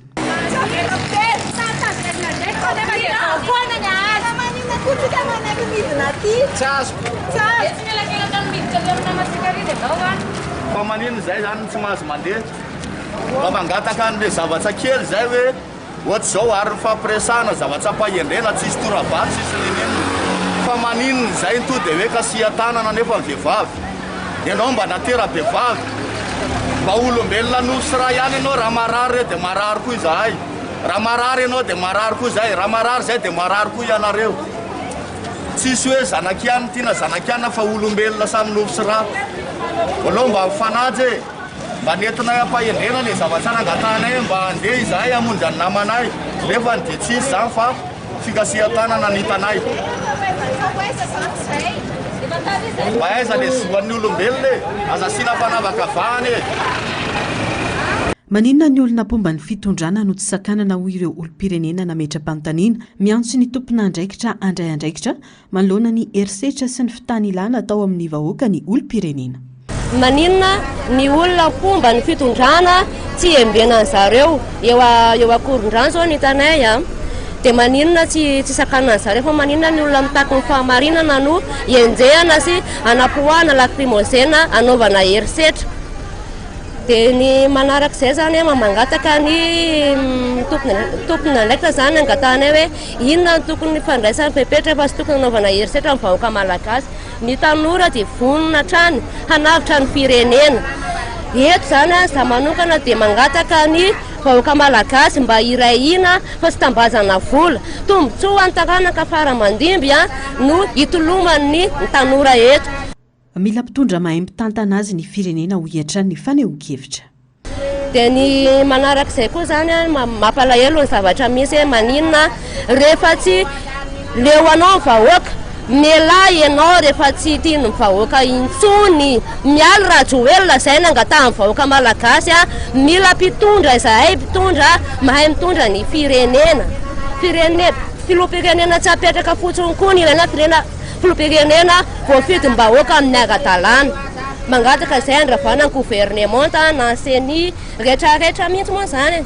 Fa maninona izay zany no tsy mahazo mandeha? Mba mangataka an'le zavatra kely zay hoe Ohatr'izao ary ny fampiresahana zava-tsapahendrena tsisy tora-bato tsisy ninoninona. Fa maninona izay no to dia hoe kasihan-tanana nefa ny vehivavy? Ianao mba natera-behivavy. Mba olombelona nofo sy ra ihany ianao, raha marary ireo dia marary koa izahay. Raha marary ianao dia marary koa izahay, raha marary izahay dia marary koa ianareo. Tsisy hoe zanak'ianona ity na zanak'ianona fa olombelona samy nofo sy ra. Aleo mba mifanaja e! Mba nentinay am-pahendrena ilay zavatra nangatahanay mba handeha izahay hamonjy ny namanay, nefa dia tsy hisy izany fa fikasihan-tanana ny hitanay. Mba aiza ilay zo an'ny olombelona e? Aza asiana fanavakavahana e! Maninona ny olona mpomba ny fitondrana no tsy sakanana hoy ireo olom-pirenena nametra-panontaniana miantso ny tompon'andraikitra handray andraikitra Manoloana ny herisetra sy ny fitanilana atao amin'ny vahoaka ny olom-pirenena. Maninona ny olona mpomba ny fitondrana tsy embenany zareo eo eo Ankorondrano zao ny hitanay a! Dia maninona tsy tsy sakanany zareo fa maninona ny olona mitaky ny fahamarinana no enjehana sy anapoahana lacrymogène anaovana herisetra. Dia ny manarak'izay zany a mangataka ny tompon'andraikitra zany angatahanay hoe Inona no tokony fandraisany fepetra fa tsy tokony hanaovana herisetra amin'ny vahoaka malagasy. Ny tanora dia vonona hatrany hanavotra ny firenena. Eto izany za manokana dia mangataka ny vahoaka malagasy mba hiray hina fa tsy tambazana vola. Tombontsoa ho an'ny taranaka fara aman-dimby no hitoloman'ny tanora eto. Mila mpitondra mahay mitantana azy ny firenena hoy hatrany ny fanehoan-kevitra. Dia ny manarak'izay koa izany an, mampalahelo ny zavatra misy hoe maninona rehefa tsy leo anao ny vahoaka, mialà ianao rehefa tsy tian'ny vahoaka intsony, mialy Rajoelina izay nangatahan'ny vahoaka malagasy an, mila mpitondra izahay, mpitondra mahay mitondra ny firenena, firene, filoham-pirenena tsy apetraka fotsiny koa ny ilaina firenena, filoham-pirenena voafidim-bahoaka amin'ny ara-dalàna. Mangataka izay handravana ny governemanta na ny ceni rehetra rehetra mihitsy moa izany e.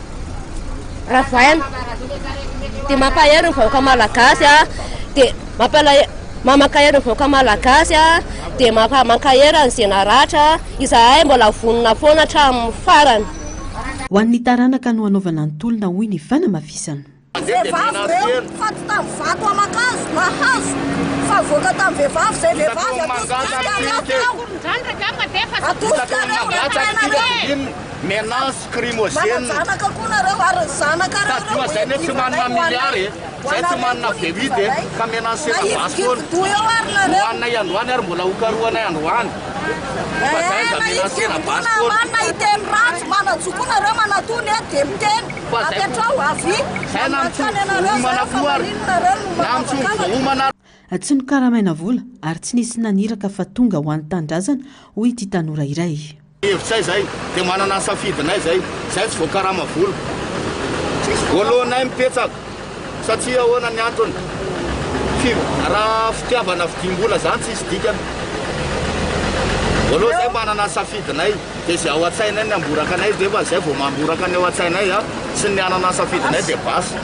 Ravaina. Dia mampahery ny vahoaka malagasy a, dia mampalahe- mankahery ny vahoaka malagasy a, dia mampa- mankahery an'izay naratra, izahay mbola vonona foana hatramin'ny farany. Ho an'ny taranaka no hanaovana ny tolona hoy ny fanamafisana. Vehivavy ireo faty tamin'ny vato aman-kazo na hazo fa avoaka tamin'ny vehivavy izay vehivavy atosikareo atosikareo ratrainareo Menace crimogène. Manan-janaka koa nareo ary ny zanakareo Tadidio ireo zay ne tsy manana milliard e. Zay tsy manana V8 e. Ka menace na basy foana. Nahivikivy-doha eo ary nareo. Hohaninay androany ary mbola hokarohanay androany. Fa zay aza menace na basy foana. Manana hiteny ratsy, manan-jo koa nareo manatony eto dia miteny. Apetraho avia. Zay na mitsofoka koa ary. Na mitsofoka voaomana ary. Tsy nokaramaina vola ary tsy nisy naniraka fa tonga ho an'ny tanindrazana, hoy ity tanora iray. Hevitray zay dia manana ny safidinay zay, zay tsy voakarama vola. Voalohanay mipetsaka satria ahoana ny antony? Fi raha fitiavana vidim-bola zany tsisy dikany. Voalohany zay manana ny safidinay dia zay ao an-tsainay ny amboraka anay nefa zay vao mamboraka ny ao an-tsainay a sy ny hanana ny safidinay dia basy.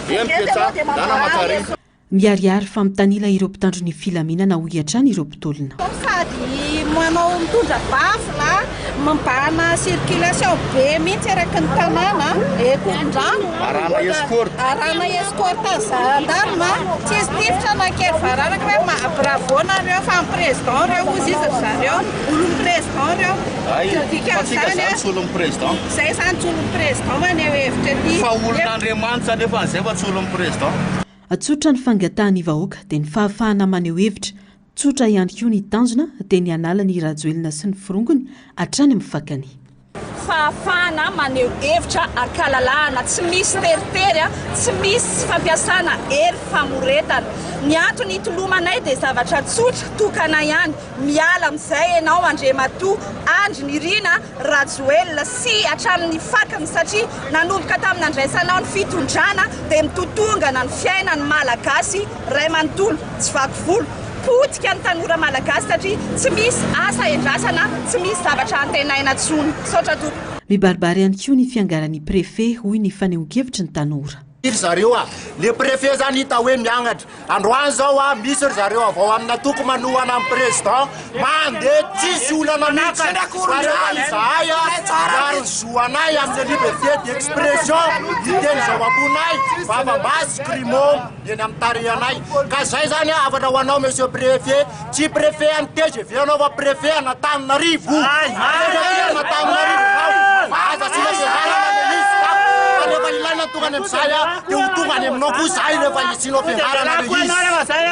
Dia mipetsaha, ndana makary. Miharihary fa mitanila ireo mpitandro ny filaminana hoy hatrany ireo mpitolona. Sady manao mitondra baffle, mibahana circulation be mihitsy eraky ny tanàna, Ankorondrano. Arahana escorte. Arahana escorte gendarme, tsisy tifitra na kely vararaka hoe ma- bravo nareo fa ny président reo hozy izy ry zareo, olon'ny président reo. Hay, fa tsika Dikan'izany zany tsy olon'ny président. Zay zany tsy olon'ny président maneho hevitra ety. Fa olon'Andriamanitra anefa an'izay fa tsy olon'ny président. Tsotra ny fangatahan'ny vahoaka dia ny fahafahana maneho hevitra, tsotra ihany koa ny tanjona dia ny hanala ny Rajoelina sy ny forongony hatrany amin'ny fakany. Fahafahana maneho hevitra an-kalalahana, tsy misy teritery, tsy misy fampiasana hery famoretana. Ny antony hitolomanay dia zavatra tsotra, tokana ihany, miala amin'izay ianao Andriamatoa Andry Nirina Rajoelina sy hatramin'ny fakany satria nanomboka tamin'ny nandraisanao ny fitondrana dia mitotongana ny fiainan'ny Malagasy ray manontolo, tsy vaky volo. Potika ny tanora malagasy satria tsy misy asa endrasana, tsy misy zavatra antenaina intsony. Misaotra tompoko. Mibaribary ihany koa ny fiangaran'ny Préfet, hoy ny fanehoan-kevitry ny tanora. Ry zareo a! Le préfet zany hita hoe miangatra. Androany zao a, misy ry zareo avy ao amina toko manohana ny président, mandeha tsisy olana mihitsy. Fa rehefa izahay a, miaro ny zo anay amin'ny liberté d'expression, hiteny izao am-ponay, vavabasy, crimo. Eny amin'ny tarehanay. Ka zay zany hafatra ho anao monsieur préfet, tsy préfet an'i tgv anao fa préfet an'Antananarivo. Préfet an'Antananarivo anao. Fa aza asiana fiangarana le izy fa fa rehefa ilaina ny tonga any amin'izay a, dia ho tonga any aminao koa zahay rehefa hisianao fiangarana le izy.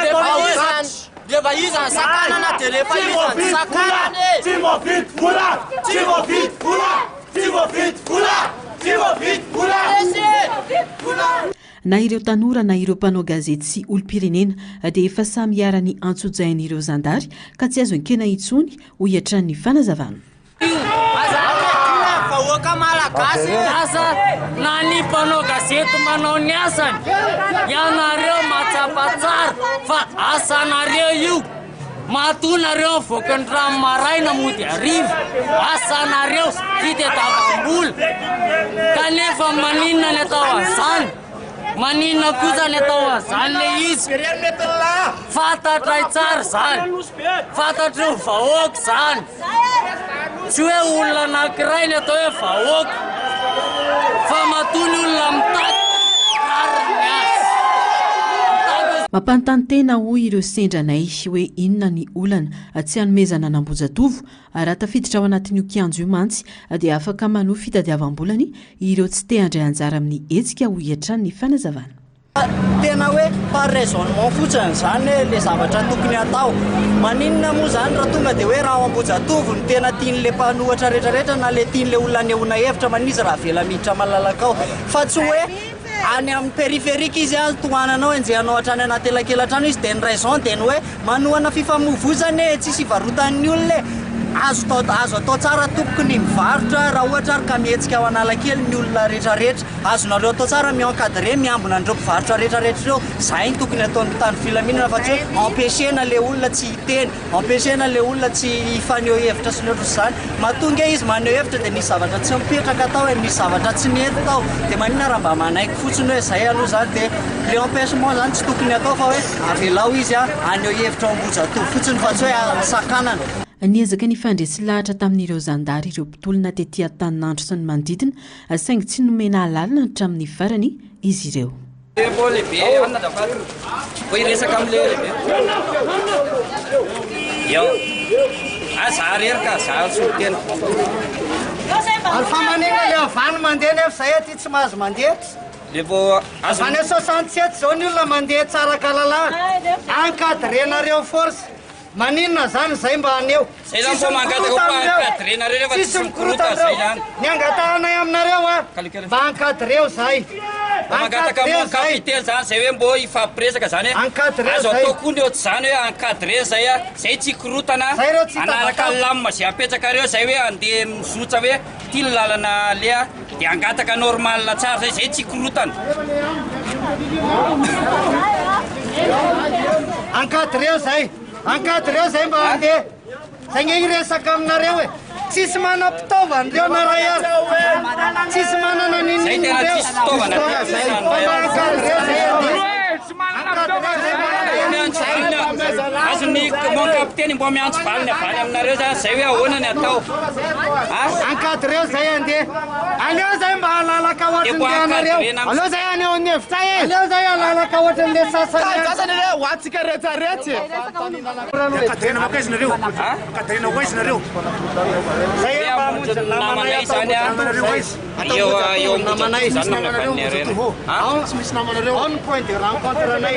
Rehefa iza rehefa iza ny sakanana dia rehefa iza ny sakanana e! Tsy voavidy vola! Tsy voavidy vola! Tsy voavidy vola! Tsy voavidy vola! Na ireo tanora na ireo mpanao gazety sy olom-pirenena dia efa samy iharan'ny antsojain'ireo zandary ka tsy azo ekena intsony, hoy hatrany ny fanazavana. Vahoaka malagasy asa na ny mpanao gazety manao ny asany, ianareo mahatsapa tsara fa asanareo io. Matoa nareo mivoaka ny rano maraina mody hariva, asanareo fitadiavam-bola, kanefa maninona ny atao an'izany? Maninona kosa ny atao an'izany le izy? Fantatray tsara izany, fantatry ny vahoaka izany, tsy hoe olona anankiray ny atao hoe vahoaka, fa matoa ny olona mitaky rariny ny azy. Mampanontany tena hoy ireo sendra anay hoe inona ny olana tsy hanomezana an'Ambohijatovo? Raha tafiditra ao anatin'io kianja io mantsy dia afaka manohy fitadiavam-bolany ireo tsy te handray anjara amin'ny hetsika hoy hatrany ny fanazavana. Tena hoe par raisonnement fotsiny izany hoe le zavatra tokony hatao. Maninona moa izany raha tonga dia hoe raha ao Ambohijatovo no tena tian'le mpanohatra rehetrarehetra na le tian'le olona anehoana hevitra, maninona izy raha avela miditra malalaka ao? Fa tsy hoe any amin'ny périphérique izy an, tohananao, enjehanao hatrany anaty elakela-trano izy dia ny raison dia ny hoe Manohana fifamoivoizana e, tsisy ivarotan'ny olona e. Azo atao azo atao tsara tompoko ny mivarotra raha ohatra ary ka mihetsika ao Analakely ny olona rehetra rehetra. Azonareo atao tsara mi encadrer miambina an'ireo mpivarotra rehetra rehetra ireo. Zay no tokony ataon'ny mpitandro filaminana fa tsy hoe empêcher-na le olona tsy hiteny. Ampiasaina ilay olona tsy hifaneho hevitra sy ny ohatr'izany. Matoa ange izy maneho hevitra dia misy zavatra tsy mipetraka tao e, misy zavatra tsy nety tao. Dia maninona raha mba manaiky fotsiny hoe izay aloha izany dia ilay empêchement izany tsy tokony atao fa hoe avelao izy haneho hevitra ao Ambohijatovo fotsiny fa tsy hoe sakanana. Niezaka nifandresy lahatra tamin'ireo zandary ireo mpitolona tety Antaninandro sy ny manodidina saingy tsy nomena alalana hatramin'ny farany izy ireo. Tempo lehibe anona azafady. Vao hiresaka amle lehibe. Eo. Ah za rery ka za solontena. Ary fa maninona le avy any mandeha nefa zay aty tsy mahazo mandeha? Le vao Avy any 67 zao ny olona mandeha tsara kalalahana. Encadrer-nareo force. Maninona zany zay mba haneho? Zay zany vao mangataka ho encadrer-nareo rehefa Tsisy mikorota zay zany. Ny angatahanay aminareo a, mba encadreo zay. Mba mangataka Encadreo mon zay. capitaine zany zay hoe mbô hifampiresaka zany hoe Encadreo azo zay. atao koa ny ohatr'izany hoe encadrer zay a, zay tsy hikorotana, Zay reo tsy hanaraka tabataba. ny lamina zay apetrakareo zay hoe andeha mizotra hoe ty ny lalana aleha de hangataka normal tsara zay, zay tsy hikorotana. Encadreo zay. Encadreo zay mba handeha. Zay nge hiresaka aminareo e. Tsisy manam-pitaovana ireo na ray ary. Tsisy manana n'inon'inona ireo. Zay. Fa mba encadreo zay handeha. Azon'ny mon capitaine mbo miantso valiny avy any aminareo zany zay hoe ahoana ny atao. Encadreo zay handeha. Aleo zay mba halalaka ohatran'ny anareo. Aleo zay haneho ny hevitray e. Aleo zay halalaka ohatran'le sasany. Sasany re ho antsika rehetra rehetra e. Encadrena mankaiza nareo? Encadrena ho aiza nareo? Zay mba hamonjy ny namanay zany a. Namanareo aiza? Eo eo namanay. Zany no Ao tsy misy namanareo. Ao ny point de rencontre anay.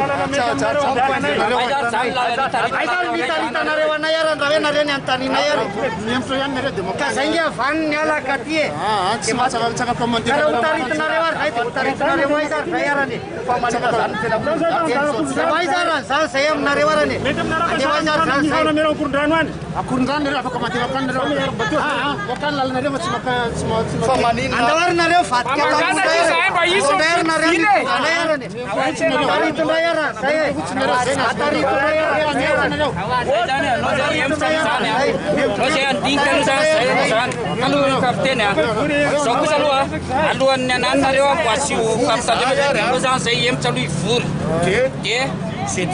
Aiza ny nitaritanareo anay ary raha hoe nareo ny anontanianay ary. Ka zay nge vanony ny ala ka ty e. Tsy mahatsaka Ka raha hotaritinareo ary zay dia hotaritinareo aiza ary zay arany e. Dia ho aiza arany zany zay aminareo arany e. Dia ho aiza ary zany zay. Akorondrano any. Akorondrano nareo afaka mandeha makany nareo. Makany lalanareo fa tsy maka tsy ma tsy Fa maninona? Andao ary nareo vadika Fa mangataka izahay mba hisy Andao ary nareo ny anay arany e. Taritinay arany zay e. Taritinay arany zay arany. Anao zay handinika aloha zany zay aloha zany. Aloha kapiteny a. Zao kosa aloha alohan'ny ananonareo a mbo asio fampitandremana aloha zany zay hemotra aloha hivory. Dia zay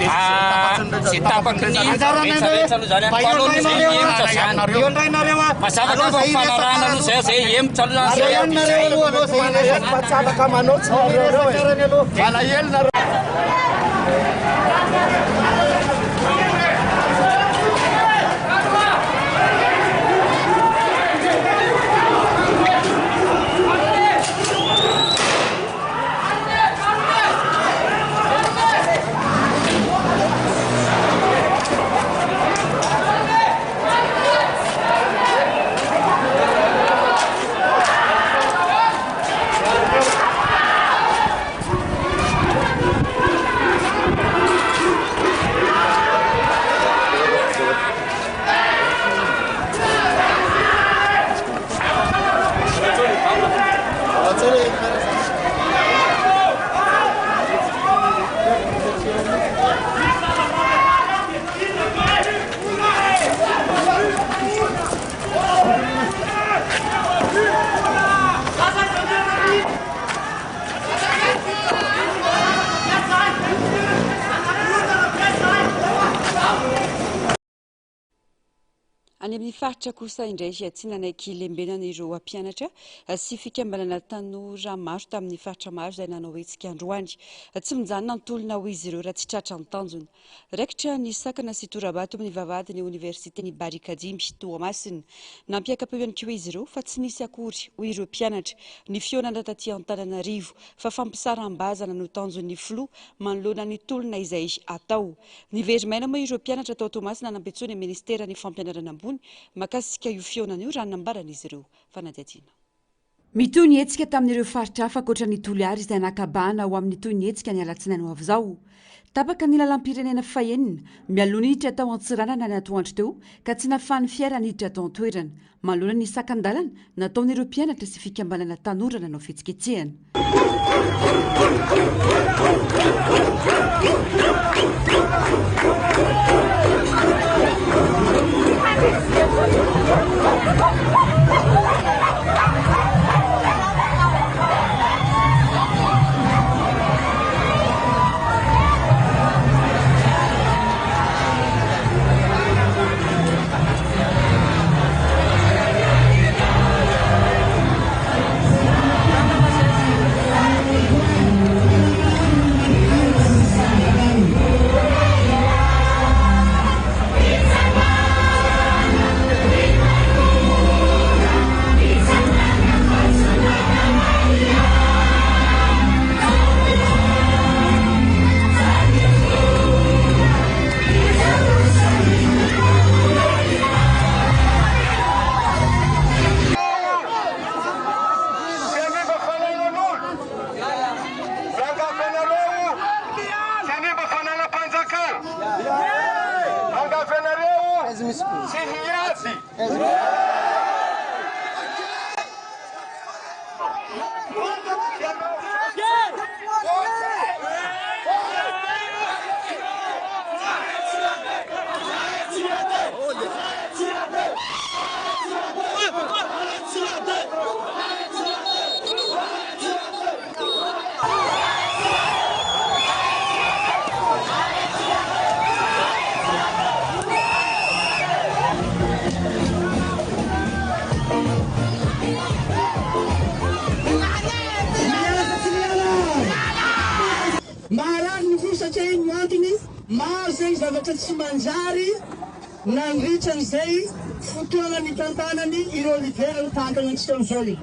tapaky ny rehetrarehetra aloha zany a. Fa aloha zay hemotra zany. Eo indray nareo a. Mazava ka fa fanarahana aloha zay zay hemotra aloha zany zay. Aleo nareo aloha aleo zay hiresaka. Fa tsy afaka manao tsy nareo reo e. Malahelo nareo. Any amin'ny faritra kosa indray tsy nanaiky lembenana ireo mpianatra sy fikambanana tanora maro tamin'ny faritra maro izay nanao hetsika androany. Tsy mijanona ny tolona hoy izy ireo raha tsy tratra ny tanjona. Raikitra ny sakana sy tora-bato amin'ny vavahadin'ny oniversiten'i Barikadimy, Toamasina. Nampiaka-peo ihany koa izy ireo fa tsy nisy akory, hoy ireo mpianatra, ny fihaonana taty Antananarivo fa fampisaram-bazana no tanjon'ny filoha manoloana ny tolona izay atao. Niveri-maina moa ireo mpianatra tao Toamasina nampiantsoa ny minisiteran'ny fampianarana ambony mahakasika io fihaonana io raha ny nambaran'izy ireo. Fanadihadiana. Mitohy ny hetsika tamin'ireo faritra hafa ankoatra ny Toliara izay nakabana ho amin'ny tohin'ny hetsika ny alatsinainy ho avy izao. Tapaka ny lalam-pirenena fahenina, mialoha ny hiditra tao Antsiranana ny atoandro teo ka tsy nahafahan'ny fiara niditra tao an-toerana. Manoloana ny sakan-dalana nataon'ireo mpianatra sy fikambanana tanora nanao fihetsiketsehana. Maharary ny fo satria iny no antony maro izay zavatra tsy manjary nandritra an'izay fotoana nitantanany ireo leader mitantana antsika amin'izao.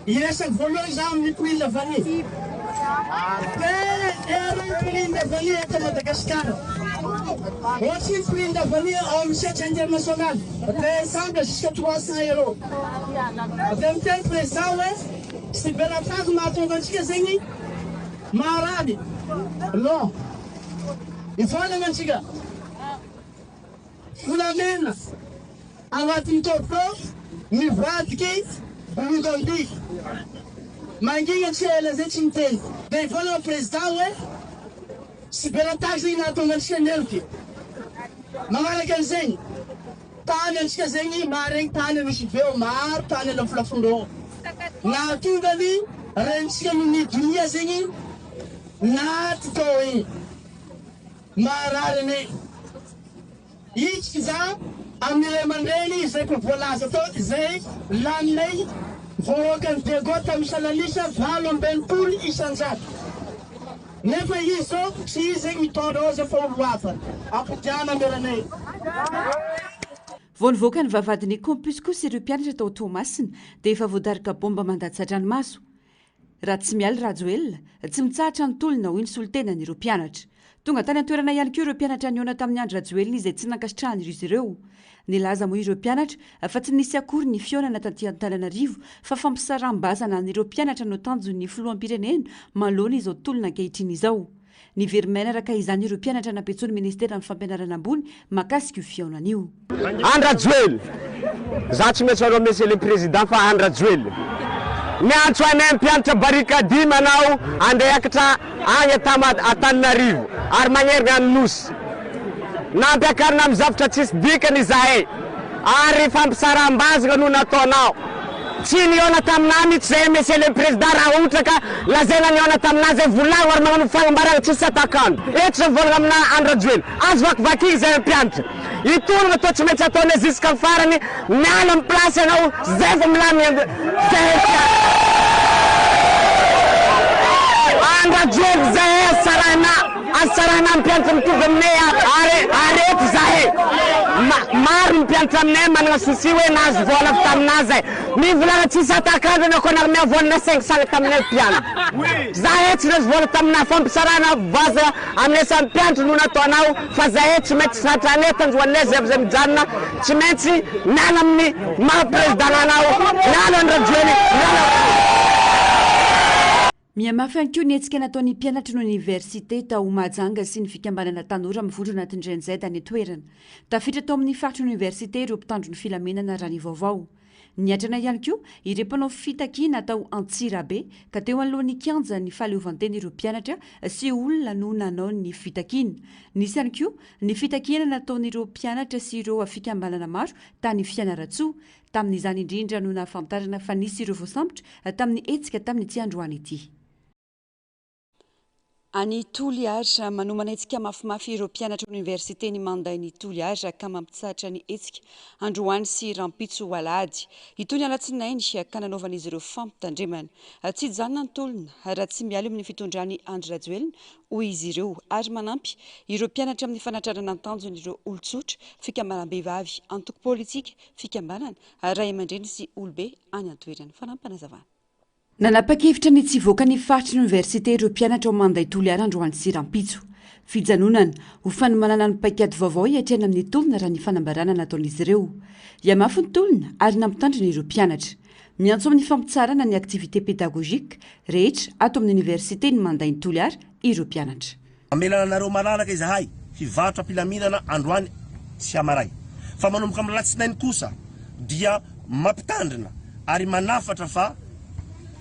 Hiresaka voalohany za amin'ny Queen Lavani. 20 euro ny prix de vanille eto Madagasikara. Ohatry ny prix de vanille ao amin'ny sehatra international, 200 jusqu'à 300 euros. Dia miteny président hoe cyberattaque mahatonga antsika zegny marary. Non. Hivolagna antsika. Volamena agnatin'ny coco mivadiky bolongam-by. Mangigna tsy ela zay tsy miteny. Dia hivolagna président hoe cyberattaque zegny nahatonga antsika niheloky. Magnaraka an'izegny, tany antsika zegny maharegny tany Anosibe maro tany lafolafondreo. Nahatonga ny renintsika no nidonia zegny naty tao igny. Maharary anie. Hitsiky za amin'ny ray aman-dreny izay ko voalaza tao izay laninay vahoakan'i Diego tamin'ny salanisa 68%. Nefa izy zao tsy izy zegny mitondra ao zay fa olo hafa. Ampodiana meranay. Vao nivoaka ny vavahadin'ny campus kosa ireo mpianatra tao Toamasina dia efa voadaroka baomba mandatsa-dranomaso. Raha tsy miala Rajoelina, tsy mitsahatra ny tolona, hoy ny solontenan'ireo mpianatra. Tonga tany an-toerana ihany koa ireo mpianatra nihaona tamin'i Andry Rajoelina izay tsy nankasitrahan'izy ireo. Nilaza moa ireo mpianatra fa tsy nisy akory ny fihaonana taty Antananarivo fa fampisaraham-bazana an'ireo mpianatra no tanjon'ny filoham-pirenena manoloana izao tolona ankehitriny izao. Niverimena araka izany ireo mpianatra nampiantsoa ny ministeran'ny fampianarana ambony mahakasika io fihaonana io. Andry Rajoely, za tsy miantso anao Monsieur le Président fa Andry Rajoely. Miantso anay mpianatra barikadimy anao andeha hiakatra agny Antananarivo ary magnerigna ny Nosy. Nampiakarina amin'ny zavtra tsisy dikany izahay ary fampisaraham-bazana no nataonao. Tsy nihaona taminah mitsy zay Monsieur le Président raha ohatra ka lazaina nihaona taminah zay volagno ary magnano fagnambaragna tsisy atakandro. Eto zao mivolagna aminah Andry Rajoely. Azo vakivakiana izay mpianatra. Itony toa tsy maintsy ataonay jusqu'à farany, miala amin'ny place ianao zay vao milamina zay mpianatra. Andry Rajoelina zahay azo tsaraina, azo tsaraina amin'ny mpianatra mitovy aminay ary ary eto zahay. Maro ny mpianatra aminay manana souci hoe nahazo vola avy taminà zay. Mivolagna tsisy atakandro anao koa nagnamia vola 500 taminay mpianatra. Zahay tsy nahazo vola taminà fampisarahana vaza Aminay samy mpiandry no nataonao fa zahay tsy maintsy tratranay tanjoanay zay zay mijanona tsy maintsy miala amin'ny maha président anao miala Andry Rajoely miala. Mihamafy ihany koa ny hetsika nataon'ny mpianatry ny oniversite tao Mahajanga sy ny fikambanana tanora mivondrona anatin'ny Gen Z any an-toerana. Tafiditra tao amin'ny faritry ny oniversite ireo mpitandro ny filaminana raha ny vaovao. Niatrana ihany koa ireo mpanao fitakiana tao Antsirabe ka teo anoloan'ny kianjan'ny fahaleovantena ireo mpianatra sy olona no nanao ny fitakiana. Nisy ihany koa ny fitakiana nataon'ireo mpianatra sy ireo fikambanana maro tany Fianarantsoa. Tamin'izany indrindra no nahafantarana fa nisy ireo voasambotra tamin'ny hetsika tamin'ity androany ity. Any Toliara, manomana hetsika mafimafy ireo mpianatra oniversiten'i Mandain'i Toliara ka mampitsahatra ny hetsika androany sy rahampitso ho alahady. Hitohy ny alatsinainy ka nanaovan'izy ireo fampitandremana. Tsy hijanona ny tolona raha tsy miala eo amin'ny fitondran'i Andry Rajoelina, hoy izy ireo, ary manampy ireo mpianatra amin'ny fanatrarana ny tanjony ireo olon-tsotra, fikambanam-behivavy, antoko politika, fikambanana, ray aman-dreny sy olobe any an-toerana. Fanampinazavana. Nanapa-kevitra ny tsy hivoaka ny faritry ny oniversite ireo mpianatra ao Manday Toliara androany sy rahampitso. Fijanonana, ho fanomanana ny paikady vaovao hiatrehana amin'ny tolona raha ny fanambarana nataon'izy ireo. Hihamafy ny tolona ary nampitandrina ireo mpianatra. Miantso amin'ny fampitsaharana ny activités pédagogiques rehetra ato amin'ny oniversiten'i Manday Toliara ireo mpianatra. Mamelana anareo malalaka izahay hivarotra am-pilaminana androany sy hamaray. Fa manomboka amin'ny alatsinainy kosa dia mampitandrina ary manafatra fa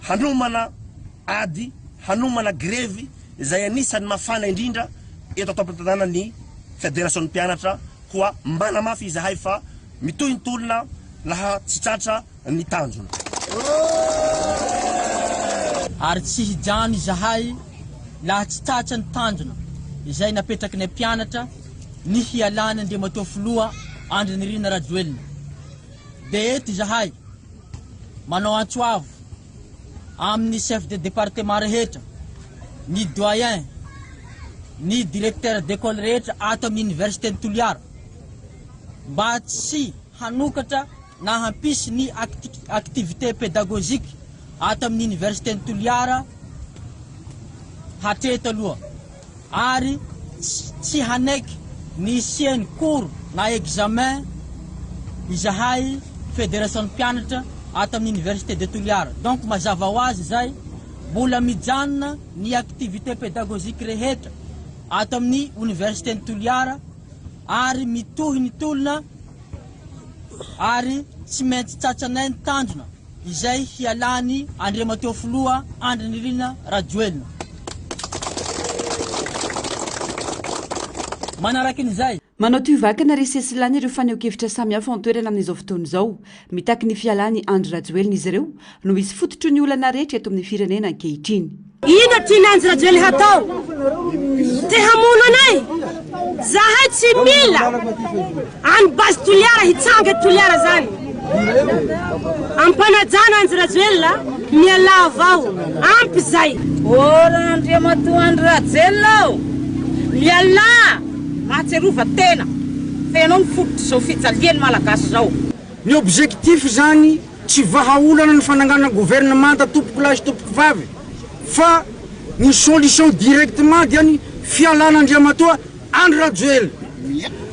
hanomana ady, hanomana grevy izay anisan'ny mafana indrindra eto an-tampon-tanàna ny Federasion'ny mpianatra koa manamafy izahay fa mitohy ny tolona laha tsy tratra ny tanjona. Ary tsy hijano izahay laha tsy tratra ny tanjona izay napetraky ny mpianatra ny hialany Andriamatoa Filoha Andry Nirina Rajoelina. Dia eto izahay manao antso avo amin'ny chef de département rehetra, ny doyen, ny directeur d'école rehetra ato amin'ny université-n'i Toliara mba tsy hanokatra na hampisy ny activité pédagogique ato amin'ny Université-n'i Toliara. hatreto aloha ary tsy hanaiky ny hisian'ny cours na examen izahay federation mpianatra ato amin'ny université de Toliara. Donc mazava ho azy izay mbola mijanona ny activité pédagogique rehetra ato amin'ny université ny Toliara ary mitohy ny tolona ary tsy maintsy tratranay ny tanjona izay hialan'i Andriamatoa Filoha Andry Nirina Rajoelina. Manarakin'izay. Manao toy vakana ry sesilany ireo fanehoan-kevitra samihafa ao an-toerana amin'izao fotoana izao. Mitaky ny fialan'i Andry Rajoelina izy ireo no hisy fototry ny olana rehetra eto amin'ny firenena ankehitriny. Ino tian'i Andry Rajoelina hatao? Te hamono anay? Zahay tsy mila any base Toliara hitsanga eto Toliara zany. Ampanajana Andry Rajoelina mialà avao. Ampy zay. Oh Randriamatoa Andry Rajoelina ô! Mialà! Mahatsiarova tena fa ianao no fototr'izao fijalian'ny Malagasy izao. Ny objectif zany tsy vahaolana ny fananganana gouvernemanta tompoko lahy sy tompoko vavy fa ny solution directement dia ny fialana Andriamatoa Andry Rajoelina.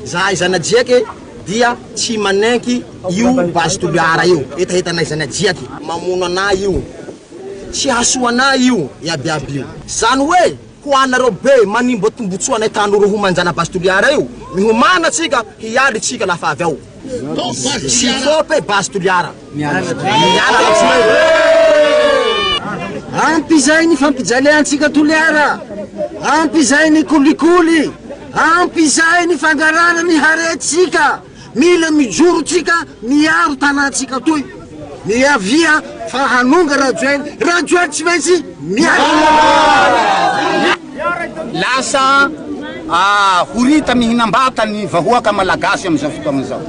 Zahay zanajiaky dia tsy manenky io base Toliara io, hetahetanay zanajiaky, mamono anay io, tsy hahasoa anay io iaby iaby io. Zany hoe ho anareo be manimba tombotsoanay tanora ho manjana base Toliara io, mihomana tsika hialy tsika lafa avy ao. Sikope base Toliara. Miala Ampy izay ny fampijaliantsika Toliara, ampy izay ny kolikoly, ampy izay ny fangarana ny harentsika, mila mijoro tsika miaro tanàntsika toy. Miavia fa hanonga Rajoel, Rajoel tsy maintsy miala. Lasa horita mihinam-bata ny vahoaka malagasy amin'izao fotoagna izao.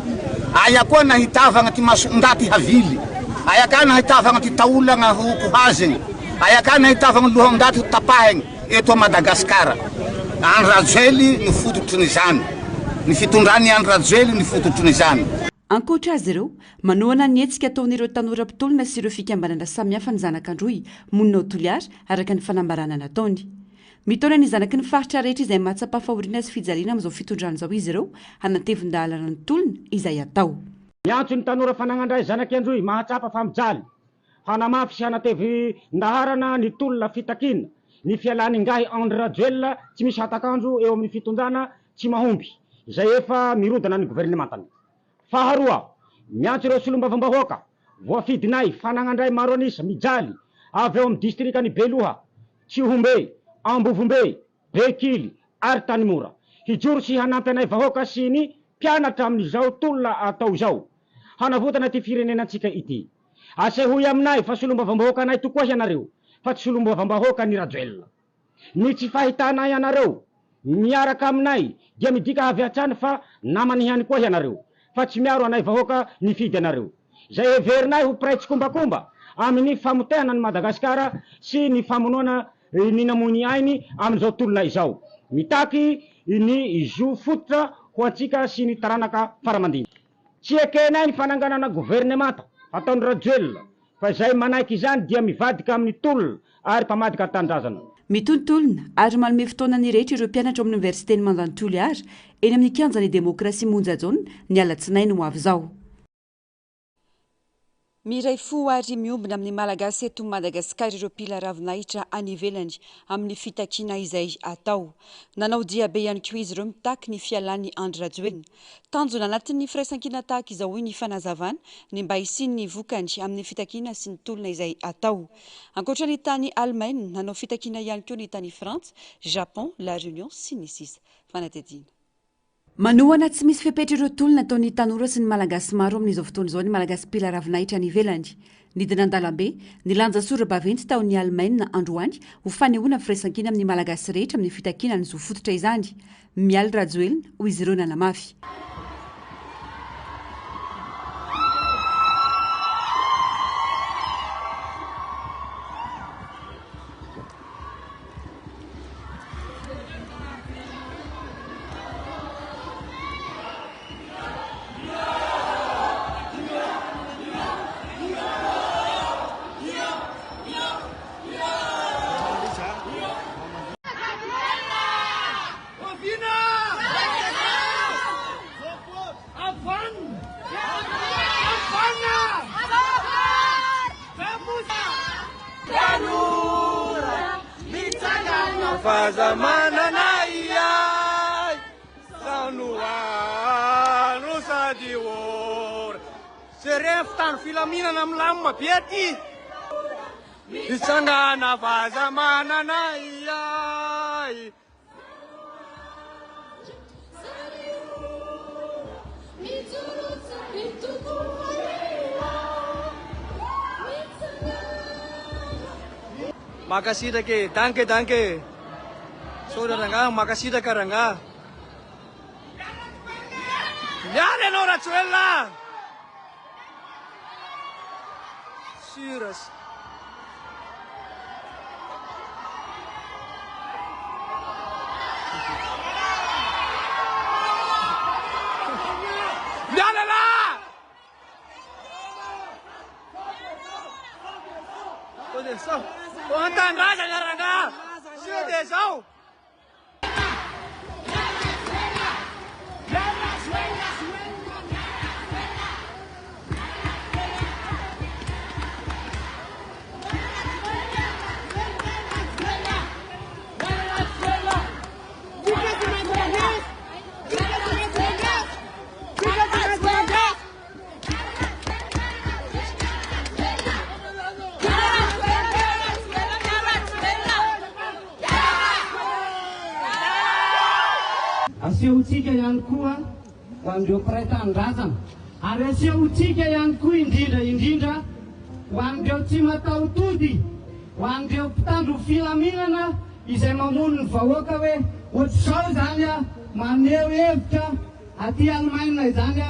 Aia koa nahitavagna ty masondaty havily, aia ka nahitavagna ty taolagna ho kohazigny, aia ka nahitavagna lohandaty ho tapahigny eto a Madagasikara. Andry Rajoely no fototrin'izany, ny fitondran'i Andry Rajoely no fototrin'izany. Ankoatra azy ireo, manohana ny hetsika ataon'ireo tanora mpitolona sy ireo fikambanana samihafa ny zanak'Androy monina ao Toliara, araka ny fanambarana nataony. Mitaona ny zanaky ny faritra rehetra izay mahatsapa fahoriana sy fijaliana amin'izao fitondrana izao izy ireo hanatevin-dahalana ny tolona izay atao. Miantso ny tanora Fanagnandray zanak'i Androy mahatsapa fa mijaly, hanamafy sy hanatevin-daharana ny tolona fitakiana ny fialan'ingahy Andry Rajoelina tsy misy hatak'andro eo amin'ny fitondrana tsy mahomby izay efa mirodana ny governemantany. Faharoa, miantso ireo solombavambahoaka voafidinay Fanagnandray maro an'isa mijaly avy ao amin'ny distrikan'i Beloha, Tsihombe, Ambovombe, Bekily ary Tanimora hijoro sy hanampy anay vahoaka sy ny mpianatra amin'izao tolona atao izao hanavotana ity firenenantsika ity. Asehoy aminay fa solombavambahoakanay tokoa ianareo fa tsy solombavambahoakan'i Rajoelina. Ny tsy fahitanay anareo miaraka aminay dia midika avy hatrany fa namany ihany koa ianareo fa tsy miaro anay vahoaka nifidy anareo. Izay heverinay ho mpiray tsikombakomba amin'ny famotehana an'i Madagasikara sy ny famonoana ny namoy ny ainy amin'izao tolona izao. Mitaky ny zo fototra ho antsika sy ny taranaka faramandimby. Tsy ekenay ny fananganana governemanta ataon-dRajoelina fa izay manaiky izany dia mivadika amin'ny tolona ary mpamadika tanindrazana. Mitontolona ary manome fotoana ny rehetra ireo mpianatra ao amin'ny Oniversiten'i Mandan'i Toliara, eny amin'ny kianjan'ny Demokrasia Monja Jaona, ny alatsinainy ho avy izao. Miray fo ary miombona amin'ny Malagasy eto Madagasikara ireo mpila ravinahitra any ivelany amin'ny fitakiana izay atao. Nanao diabe ihany koa izy ireo mitaky ny fialan'i Andry Rajoelina. Tanjona anatin'ny firaisankina tahaka izao hoy ny fanazavana ny mba hisian'ny vokany amin'ny fitakiana sy ny tolona izay atao. Ankoatra ny tany Alemaina, nanao fitakiana ihany koa ny tany Frantsa, Japon, La Réunion, sy ny sisa. Fanadihadiana. Manohana tsy misy fepetra ireo tolona ataon'ny tanora sy ny Malagasy maro amin'izao fotoana izao ny Malagasy mpila ravinahitra any ivelany. Nidina an-dalambe, nilanja sora-baventy tao ny Alemaina androany ho fanehoana firaisankina amin'ny Malagasy rehetra amin'ny fitakiana ny zo fototra izany. Mialy Rajoelina, hoy izy ireo nanamafy. Faza manana iay Sanoano sady ora Jereo fitandro filaminana milamina be aty Mitsangana vaza manana iay Mankasitraka e, danke danke. Misaotra rangahy, mankasitraka rangahy. Miala ianao Rajoelina. Sûr. Miala lah! Sao dia sao. An-tanindrazana rangahy. Sao dia zao. Asehontsika ihany koa ho an'ireo mpiray tanindrazana ary asehontsika ihany koa indrindra indrindra ho an'ireo tsy mataho-tody, ho an'ireo mpitandro filaminana izay mamono ny vahoaka hoe ohatr'izao izany maneho hevitra aty Allemagne izany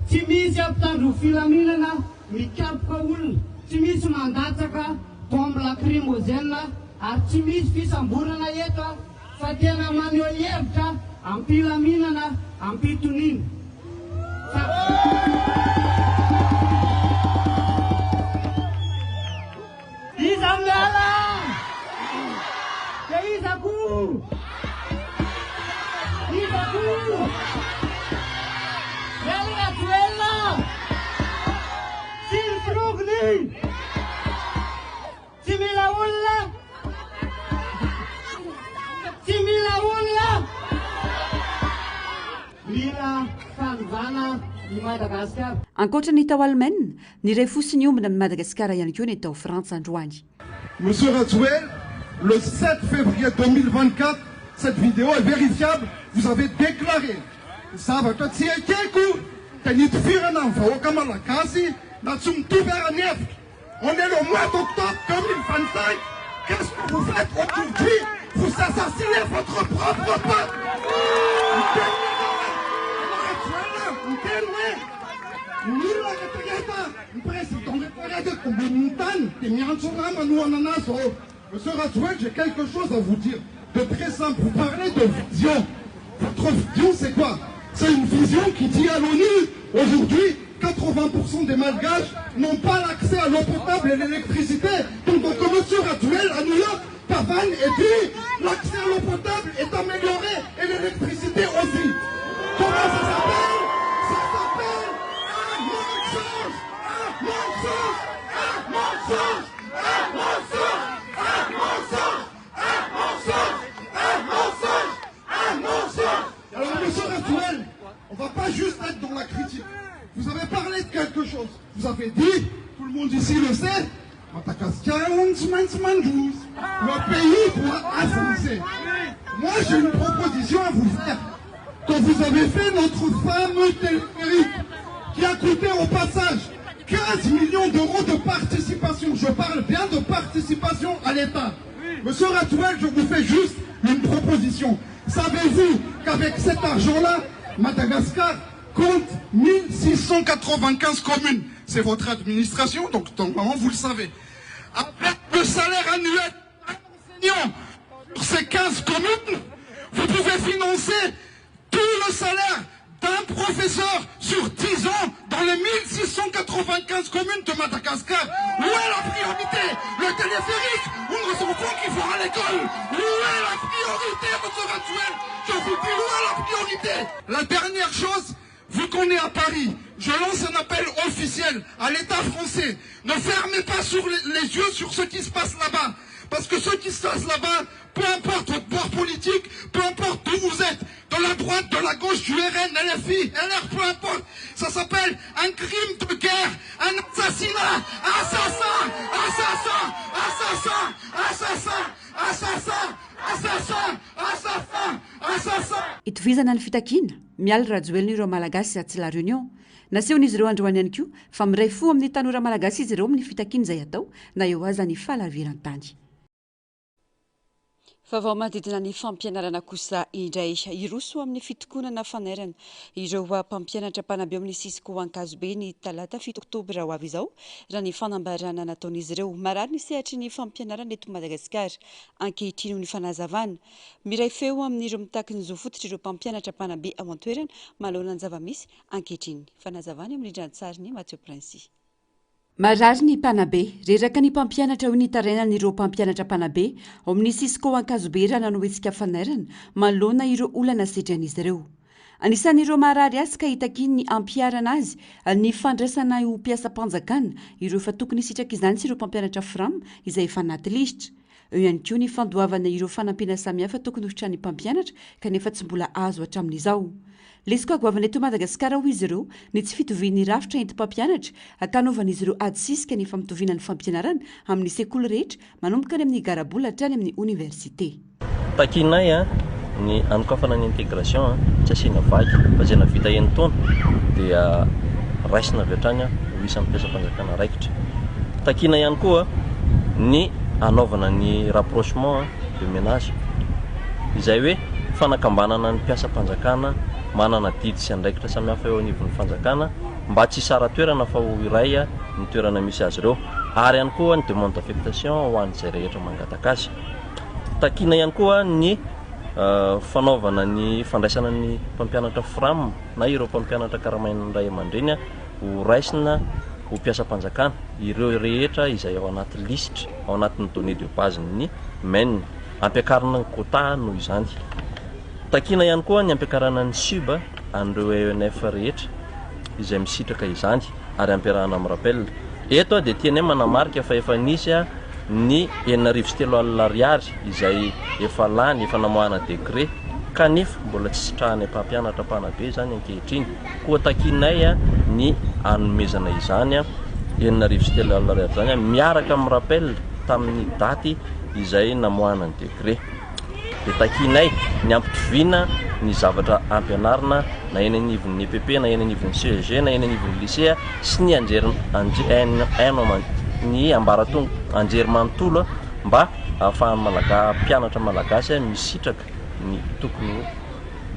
tsy misy mpitandro filaminana mikapoka olona, tsy misy mandatsaka bombe lacrymogène ary tsy misy fisamborana eto fa tena maneho hevitra am-pilaminana, am-pitoniana. Fa. Iza miala? Dia iza koa? Iza koa? Miala Rajoelina! Tsy ny firongony! Tsy mila olona! Tsy mila olona! Mila fanovana i Madagasikara. Ankoatra ny tao Alemaina, niray fo sy niombona amin'i Madagasikara ihany koa ny tao Frantsa androany. Monsieur Rajoel, le 7 février 2024, cette vidéo est vérifiable, vous avez déclaré, Ny zavatra tsy ekeko dia ny hitifirana ny vahoaka malagasy na tsy mitovy ara ny hevitra. On est le mois d'octobre 2025, qu'est-ce que vous faites aujourd'hui? Vous assassinez votre propre peuple! Miteny ianao hoe, ianao Rajoelina miteny hoe, ny olona rehetrarehetra, ny président rehetrarehetra eto ambonin'ny tany dia miantso anah manohana anah zao. Monsieur Rajoelina, j'ai quelque chose à vous dire de très simple, vous parlez de vision, votre vision c'est quoi? C'est une vision qui dit à l'ONU, aujourd'hui 80% des malgaches n'ont pas l'accès à l'eau potable et l'électricité, pendant que monsieur Rajoelina à New York pavane et dit l'accès à l'eau potable est amélioré et l'électricité aussi. Comment ça s'appelle? Ça s'appelle un mensonge! Un mensonge! Un mensonge! Un mensonge! Un mensonge! Un mensonge! Un mensonge! Un mensonge! Alors monsieur Rajoelina, on va pas juste être dans la critique. Vous avez parlé de quelque chose. Vous avez dit, tout le monde ici le sait, Madagasikara hono tsy maintsy mandroso. Le pays doit avancer. Moi j'ai une proposition à vous faire. Quand vous avez fait notre fameux téléphérique qui a coûté au passage 15 millions d'euros de participation, je parle bien de participation à l'État. Monsieur Rajoelina, je vous fais juste une proposition. Savez-vous qu'avec cet argent-là, Madagascar compte 1695 communes. C'est votre administration, donc normalement vous le savez. Avec le salaire annuel d'un enseignant sur ces 15 communes, vous pouvez financer tout le salaire d'un professeur sur 10 ans dans les 1695 communes de Madagascar. Où est la priorité? Le téléphérique ou nos enfants qui vont à l'école? Où est la priorité, monsieur Rajoelina? Je vous dis, où est la priorité? La dernière chose, vu qu'on est à Paris, je lance un appel officiel à l'État français. Ne fermez pas sur les yeux sur ce qui se passe là-bas. Parce que ce qui se passe là-bas, peu importe votre bord LFI, LR, peu importe. Ça s'appelle un crime de guerre, un assassinat, assassin, assassin, assassin, assassin, assassin, assassin, assassin, assassin. Itovizana ny fitakiana, Mialy Rajoelina ireo Malagasy atsy La Réunion. Nasehon'izy ireo androany ihany koa fa miray fo amin'ny tanora malagasy izy ireo amin'ny fitakiana izay atao na eo aza ny fahalaviran-tany. Vaovao manodidina ny fampianarana kosa indray. Hiroso amin'ny fitokonana fanairana ireo mpampianatra mpanabe ao amin'ny Cisco Ankazobe ny talata fito oktobra ho avy izao, raha ny fanambarana nataon'izy ireo. Marary ny sehatry ny fampianarana eto Madagasikara ankehitriny, hoy ny fanazavana. Miray feo amin'ireo mitaky ny zo fototra ireo mpampianatra mpanabe ao an-toerana manoloana ny zava-misy ankehitriny. Fanazavana eo amin'ny rindran-tsarin'i Mathieu Princy. Marary ny mpanabe, reraka ny mpampianatra hoy ny tarainan'ireo mpampianatra mpanabe ao amin'ny Cisco Ankazobe raha nanao hetsika fanairana manoloana ireo olana sedrain'izy ireo. Anisan'ireo marary azy ka itakiany ny hampiharana azy ny fandraisana ho mpiasam-panjakana ireo efa tokony hisitraka izany sy ireo mpampianatra Fram izay efa anaty lisitra. Eo ihany koa ny fandoavana ireo fanampiana samihafa tokony hositrahan'ny mpampianatra kanefa tsy mbola azo hatramin'izao. Lesoka goavana eto Madagasikara hoy izy ireo ny tsy fitovian'ny rafitra entim-pampianatra ka anaovan'izy ireo ady sisika ny fampitoviana ny fampianarana amin'ny sekoly rehetra manomboka any amin'ny garabola hatrany amin'ny oniversite. Takianay ny hanokafana ny intégration tsy asiana vague fa izay nahavita enin-taona dia raisina avy hatrany ho isan'ny mpiasam-panjakana raikitra. Takiana ihany koa ny hanaovana ny rapprochement de ménage izay hoe fanakambanana ny mpiasam-panjakana manana adidy sy andraikitra samihafa eo anivon'ny fanjakana mba tsy hisara-toerana fa ho iray ny toerana misy azy ireo ary ihany koa ny demande d'affectation ho an'izay rehetra mangataka azy. Takiana ihany koa ny fanaovana ny fandraisana ny mpampianatra fram na ireo mpampianatra karamain'ny ray aman-dreny ho raisina ho mpiasam-panjakana, ireo rehetra izay ao anaty lisitra, ao anatin'ny données de base-n'ny men. Ampiakarina ny quota noho izany. Takiana ihany koa ny ampiakarana ny sub an'ireo ENF rehetra izay misitraka izany ary ampiarahana amin'ny rappel. Eto dia tianay manamarika fa efa nisy ny 3600 ariary izay efa lany, efa namoahana décret kanefa mbola tsy sitrahanay mpampianatra mpanabe izany ankehitriny. Koa takianay ny hanomezana izany 3600 ariary izany miaraka amin'ny rappel tamin'ny daty izay namoahana ny décret. Dia takianay ny hampitoviana ny zavatra ampianarina na eny anivon'ny EPP na eny anivon'ny CEG na eny anivon'ny lycée sy ny anjery haino aman ny ambaratonga anjerimanontolo mba ahafahan'ny malaga mpianatra malagasy misitraka ny tokony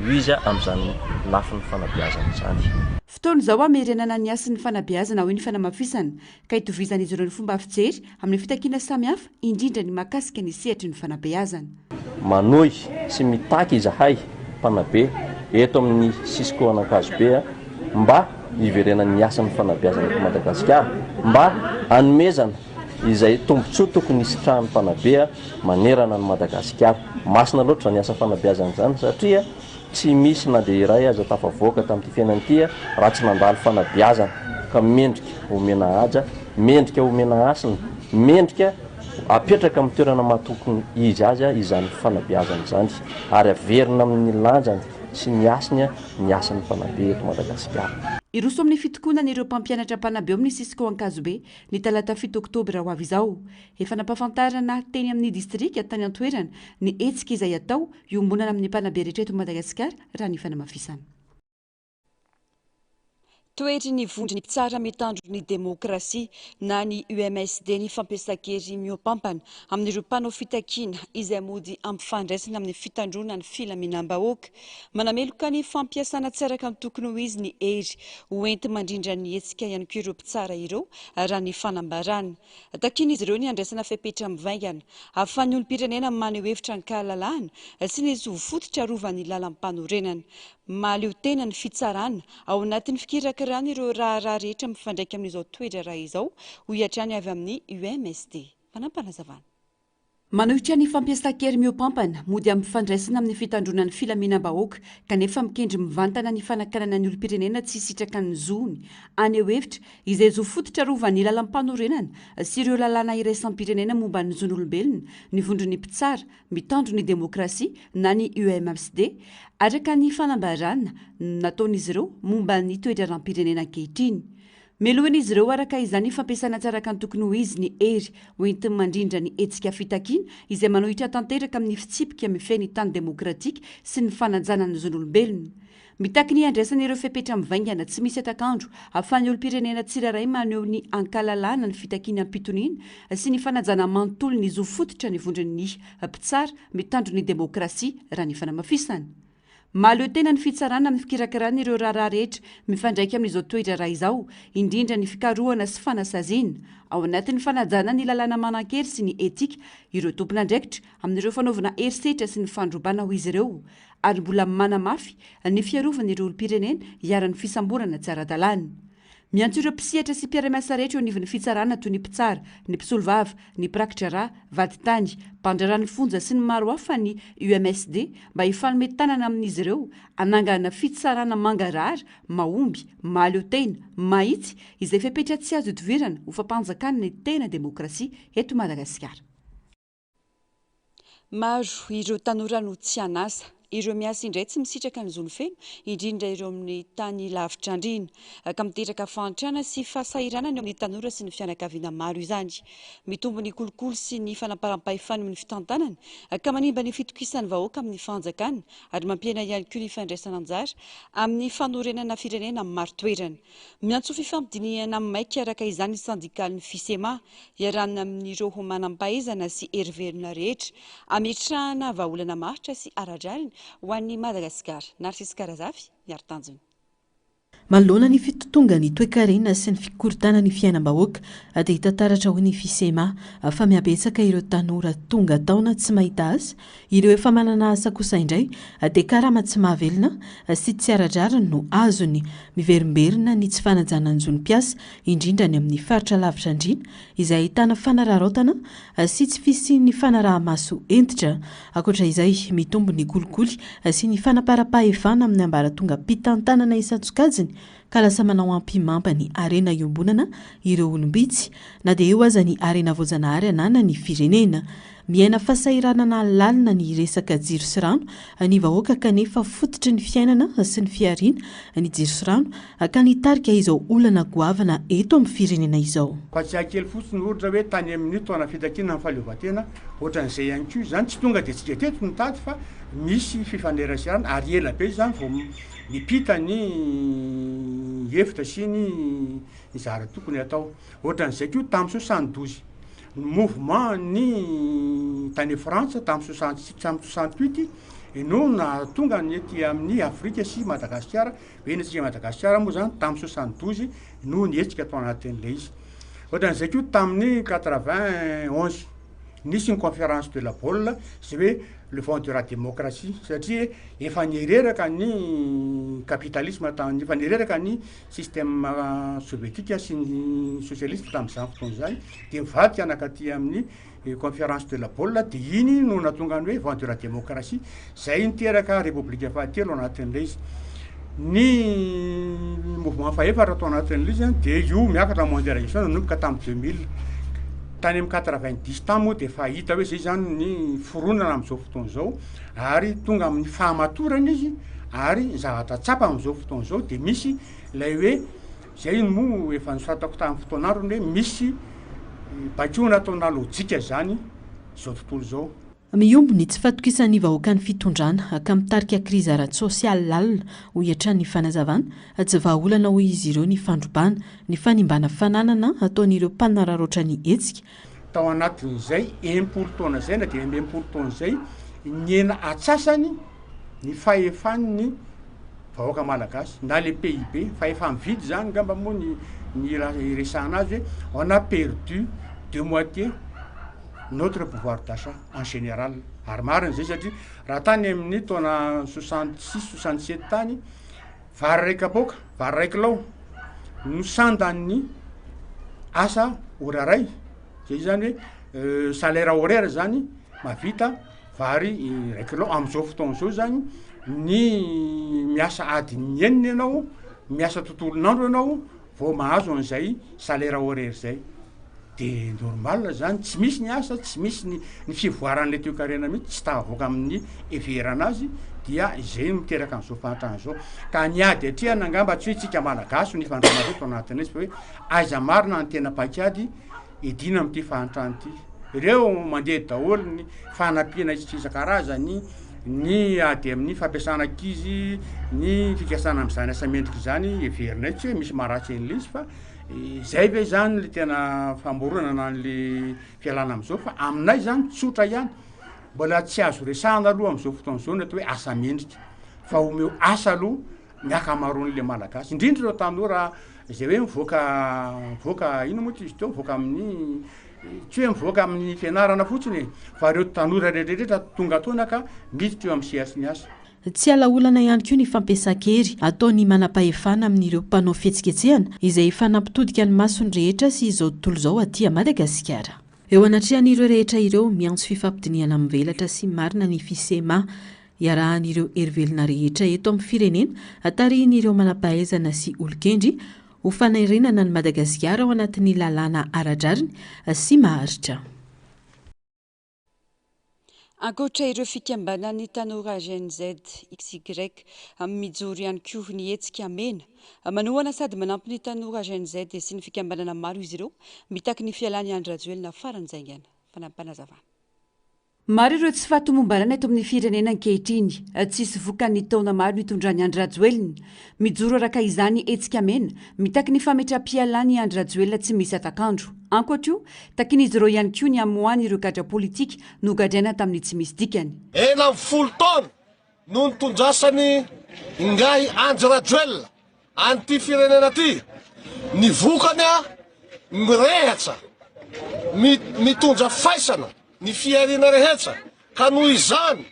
ho izy amin'izany lafiny fanabeazana izany. Fotoana izao hamerenana ny hasin'ny fanabeazana hoy ny fanamafisana ka itovizan'izy ireo ny fomba fijery amin'ny fitakiana samihafa, indrindra ny mahakasika ny sehatry ny fanabeazana. Manohy sy mitaky izahay mpanabe eto amin'ny Cisco an'Ankazobe mba hiverenan'ny hasin'ny fanabeazana eto Madagasikara, mba hanomezana izay tombontsoa tokony hisitrahan'ny mpanabe manerana an'i Madagasikara. Masina loatra izany asa fanabeazana izany satria tsy misy na dia iray aza tafavoaka tamin'ity fiainana ity raha tsy nandalo fanabeazana ka mendrika homena haja, mendrika homena hasina, mendrika apetraka amin'ny toerana maha tokony izy azy izany fanabeazana izany ary averina amin'ny lanjany sy ny hasiny ny asan'ny mpanabe eto Madagasikara. Hiroso amin'ny fitokonana ireo mpampianatra mpanabe ao amin'ny Cisco Ankazobe ny talata fito oktobra ho avy izao. Efa nampahafantarana teny amin'ny distrika tany an-toerana ny hetsika izay hatao iombonana amin'ny mpanabe rehetra eto Madagasikara raha ny fanamafisana. Toetry ny vondron'ny mpitsara mitandro ny demokrasia na ny UMSD ny fampiasan-kery mihoampampana amin'ireo mpanao fitakiana izay mody ampifandraisina amin'ny fitandroana ny filaminam-bahoaka. Manameloka ny fampiasana tsy araka ny tokony ho izy ny hery ho enti-mandrindra ny hetsika ihany koa ireo mpitsara ireo raha ny fanambarana. Takian'izy ireo ny handraisana fepetra mivaingana ahafahan'ny olom-pirenena maneho hevitra an-kahalalahana sy ny zo fototra arovan'ny lalampanorenana. Mahaleo tena ny fitsarana ao anatin'ny fikirakirana ireo raharaha rehetra mifandraika amin'izao toe-draharaha izao, hoy hatrany avy amin'ny UMSD. Fanampinazavana. Manohitra ny fampiasan-kery mihoampampana, mody ampifandraisina amin'ny fitandroana ny filaminam-bahoaka, kanefa mikendry mivantana ny fanakanana ny olom-pirenena tsy hisitraka ny zony haneho hevitra, izay zo fototra arovan'ny lalàmpanorenana sy ireo lalàna iraisam-pirenena momba ny zon'olombelona, ny vondron'ny mpitsara mitandro ny demokrasia na ny UMSD, araka ny fanambarana nataon'izy ireo momba ny toe-draharaham-pirenena ankehitriny. Melohin'izy ireo araka izany ny fampiasana tsy araka ny tokony ho izy ny hery hoentiny mandrindra ny hetsika fitakiana izay manohitra tanteraka amin'ny fitsipika mifehy ny tany demokratika sy ny fanajana ny zon'olombelona. Mitaky ny handraisana ireo fepetra mivaingana tsy misy hatak'andro ahafahan'ny olom-pirenena tsirairay maneho ny ankalalahana ny fitakiana am-pitoniana sy ny fanajana manontolo ny zo fototra ny vondron'ny mpitsara mitandro ny demokrasia raha ny fanamafisana. Mahaleo tena ny fitsarana amin'ny fikirakirana ireo raharaha rehetra mifandraika amin'izao toe-draharaha izao, indrindra ny fikarohana sy fanasaziana, ao anatin'ny fanajana ny lalàna manan-kery sy ny etika, ireo tompon'andraikitra amin'ireo fanaovana herisetra sy ny fandrobana ho izy ireo, ary mbola manamafy ny fiarovana ireo olom-pirenena iharan'ny fisamborana tsy ara-dalàna. Miantso ireo mpisehatra sy mpiara-miasa rehetra eo anivon'ny fitsarana toy ny mpitsara, ny mpisolovava, ny mpirakidraharaha, vadintany, mpandraharaha ny fonja sy ny maro hafa ny UMSD mba hifanome tanana amin'izy ireo hanangana fitsarana mangarahara, mahomby, mahaleo tena, mahitsy, izay fepetra tsy azo ihodivirana ho fampanjakana ny tena demokrasia eto Madagasikara. Maro ireo tanora no tsy an'asa. Ireo miasa indray tsy misitraka ny zony feno, indrindra ireo amin'ny tany lavitra andriana. Ka miteraka fahantrana sy fahasahiranana eo amin'ny tanora sy ny fianakaviana maro izany. Mitombo ny kolikoly sy ny fanamparam-pahefana amin'ny fitantanana, ka manimba ny fitokisan'ny vahoaka amin'ny fanjakana ary mampihena ihany koa ny fandraisana anjara amin'ny fanorenana firenena marin-toerana. Miantso fifampidinihana maika araka izany ny sendikalin'ny Fisema, iarahana amin'ireo manam-pahaizana sy hery velona rehetra, hametrahana vahaolana maharitra sy ara-drariny ho an'i Madagasikara. Narcisque Razafy, Miaro Tanjona. Manoloana ny fitotongan'ny toekarena sy ny fikorontanan'ny fiainam-bahoaka dia hita taratra hoy ny Fisema fa mihabetsaka ireo tanora tonga taona tsy mahita asa Ireo efa manana asa kosa indray dia karama tsy mahavelona sy tsy ara-drariny no azony. Miverimberina ny tsy fanajana ny zon'ny mpiasa, indrindra any amin'ny faritra lavitra andriana, izay ahitana fanararaotana sy tsy fisian'ny fanaraha-maso hentitra. Ankoatra izay, mitombo ny kolikoly sy ny fanaparam-pahefana amin'ny ambaratongam-pitantanana isan-tsokajiny ka lasa manao ampihimamba ny harena iombonana ireo olom-bitsy, na dia eo aza ny harena voajanahary ananan'ny firenena. Miaina fahasahiranana lalina ny resaka jiro sy rano ny vahoaka kanefa fototry ny fiainana sy ny fihariana ny jiro sy rano ka nitarika izao olana goavana eto amin'ny firenena izao. Mpatsiahy kely fotsiny ohatra hoe tany amin'ny taona fitakiana ny fahaleovantena ohatran'izay ihany koa izany, tsy tonga dia tsika teto nitady fa misy fifaneraserana ary ela be izany vao mipita ny hevitra sy ny zara tokony atao. Ohatran'izay koa tamin'ny 72, ny mouvement ny tany Frantsa tamin'ny 66 tamin'ny 68 no nahatonga ny ety amin'ny Afrika sy Madagasikara, hoe ny antsika Madagasikara moa zany tamin'ny 72 no nihetsika tao anatin'ilay izy. Ohatran'izay koa tamin'ny 91. Nisy ny conférence de la Baule izay hoe le vent de la démocratie satria efa nireraka ny capitalisme tamin'ny efa nireraka ny système sovietika sy ny socialiste tamin'izany fotoana izany de nivadika nankaty amin'ny conférence de la Baule de iny no nahatonga ny hoe vent de la démocratie zay niteraka repoblika fahatelo anatin'ilay izy. Ny mouvement fahefatra tao anatin'ilay izy dia io miakatra mondialisation nanomboka tamin'ny 2000. Tany amin'ny 90 tany moa dia efa hita hoe zay zany ny fironana amin'izao fotoana izao ary tonga amin'ny fahamatorana izy ary ny zavatra tsapa amin'izao fotoana izao dia misy ilay hoe zay moa efa nosoratako tamin'ny fotoan'androny hoe misy baikoana ataona lojika zany izao tontolo izao. Mihombo ny tsy fatokisan'ny vahoaka ny fitondrana ka mitarika krizy ara-tsosialy lalina, hoy hatrany ny fanazavana. Tsy vahaolana hoy izy ireo ny fandrobana, ny fanimbana fananana ataon'ireo mpanararaotra ny hetsika. Tao anatin'izay 60 taona izay na 65 taona izay, nihena atsasany ny fahefan'ny vahoaka malagasy na le PIB, fahefa-mividy izany angamba moa ny ny raha iresahana azy hoe on a perdu de moitié notre pouvoir d'achat en général ary marina izay satria raha tany amin'ny taona 66 67 tany vary iray kapoaka vary iray kilao no sandan'ny asa ora iray zay zany hoe euh, salaire horaire zany. mahavita vary iray kilao. Amin'izao fotoana izao zany ny miasa adiny enina ianao, miasa tontolon'andro ianao vao mahazo an'izay salaire horaire zay. De normal zany, tsy misy ny asa, tsy misy ny ny fivoaran'le toekarena mihitsy, tsy tafavoaka amin'ny heverana azy, dia izay no miteraka an'izao fahantrana izao. Ka ny ady atrehana angamba tsy hoe tsika malagasy no ifandrona eto anatin'izy fa hoe aiza marina ny tena paik'ady hidiana amin'ity fahantrana ity. Ireo mandeha daholo ny fanampiana isan-karazany, ny ady amin'ny fampiasana ankizy, ny fikasana amin'izany asa mendrika izany, heverinay tsy hoe misy maharatsy an'ilay izy fa Izay ve zany le tena famoronana an'le fialana am'zao fa aminay zany tsotra ihany, mbola tsy azo resahana aloha am'zao fotoana zao ny atao hoe asa mendrika fa omeo asa aloha ny ankamaroan'le malagasy, indrindra ireo tanora zay hoe mivoaka mivoaka ino moa ty izy teo mivoaka amin'ny tsy hoe mivoaka amin'ny fianarana fotsiny e, fa ireo tanora rehetrarehetra tonga taona ka miditra eo amin'ny sehatry ny asa. Tsy ala-olana ihany koa ny fampiasan-kery ataon'ny manam-pahefana amin'ireo mpanao fihetsiketsehana izay efa nampitodika ny mason'ny rehetra sy izao tontolo izao aty Madagasikara. Eo anatrehan'ireo rehetra ireo, miantso fifampidinihana mivelatra sy marina ny Fisema, iarahan'ireo hery velona rehetra eto amin'ny firenena, tarihin'ireo manam-pahaizana sy olon-kendry, ho fanarenana an'i Madagasikara ao anatin'ny lalàna ara-drariny sy maharitra. Ankoatra ireo fikambanan'ny tanora Gen Z, XY, mijoro ihany koa ny hetsika Mena. Manohana sady manampy ny tanora Gen Z sy ny fikambanana maro izy ireo, mitaky ny fialan'i Andry Rajoelina faran'izay haingana. Fanampinazavana. Maro ireo tsy fahatomombanana eto amin'ny firenena ankehitriny. Tsisy vokany ny taona maro nitondran'i Andry Rajoelina. Mijoro araka izany hetsika mena, mitaky ny fametram-pialan'i Andry Rajoelina tsy misy hatak'andro. Ankoatra io, takian'izy ireo ihany koa ny hamoahana ireo gadra politika nogadraina tamin'ny tsy misy dikany. 16 taona no nitondrasan'i Ingahy Andry Rajoelina an'ity firenena ity, ny vokany mirehatra, mitondra faisana ny fihariana rehetra ka noho izany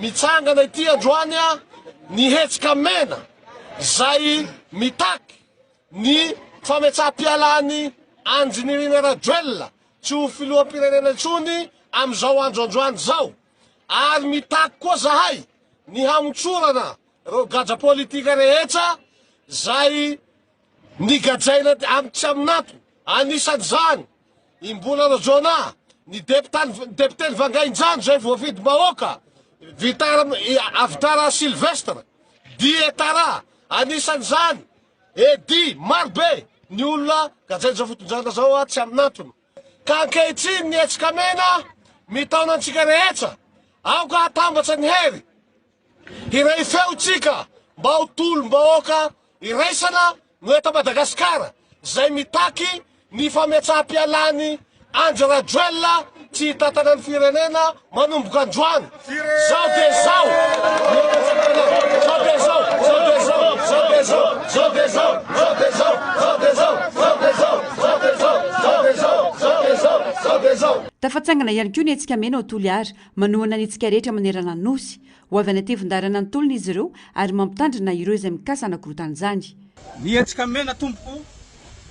mitsangana ity androany ny hetsika mena izay mitaky Ny fametraham-pialan'i Andry Nirina Rajoelina tsy ho filoham-pirenena intsony amin'izao andro androany izao ary mitaky koa zahay ny hamotsorana ireo gadra politika rehetra izay nigadraina amin'ny tsy amin'antony, anisan'izany i Mbola Rajaonah, ny depioten'i Vangainjano izay voafidim-bahoaka, Vitar Avitara Sylvestre, Dietara, Anisan'izany, Eddy, maro be ny olona gadrain'izao fitondrana izao tsy amin'antony. Ka ankehitriny ny hetsika mena mitaona antsika rehetra, aoka hatambatra ny hery, hiray feo isika mba ho tolom-bahoaka iraisana no eto Madagasikara izay mitaky ny fametraham-pialan'i Andry Rajoelina tsy hitantana ny firenena manomboka androany. Zao dia zao no Zao dia zao, zao dia zao, zao dia zao, zao dia zao, zao dia zao, zao dia zao, zao dia zao, zao dia zao, zao dia zao, zao dia zao, zao dia zao. Tafatsangana ihany koa ny hetsika mena ao Toliara, manohana ny hetsika rehetra manerana ny Nosy. Ho avy any an-tevin-dalana ny tolona izy ireo ary mampitandrina ireo izay mikasa hanakorontana izany. Ny hetsika mena tompoko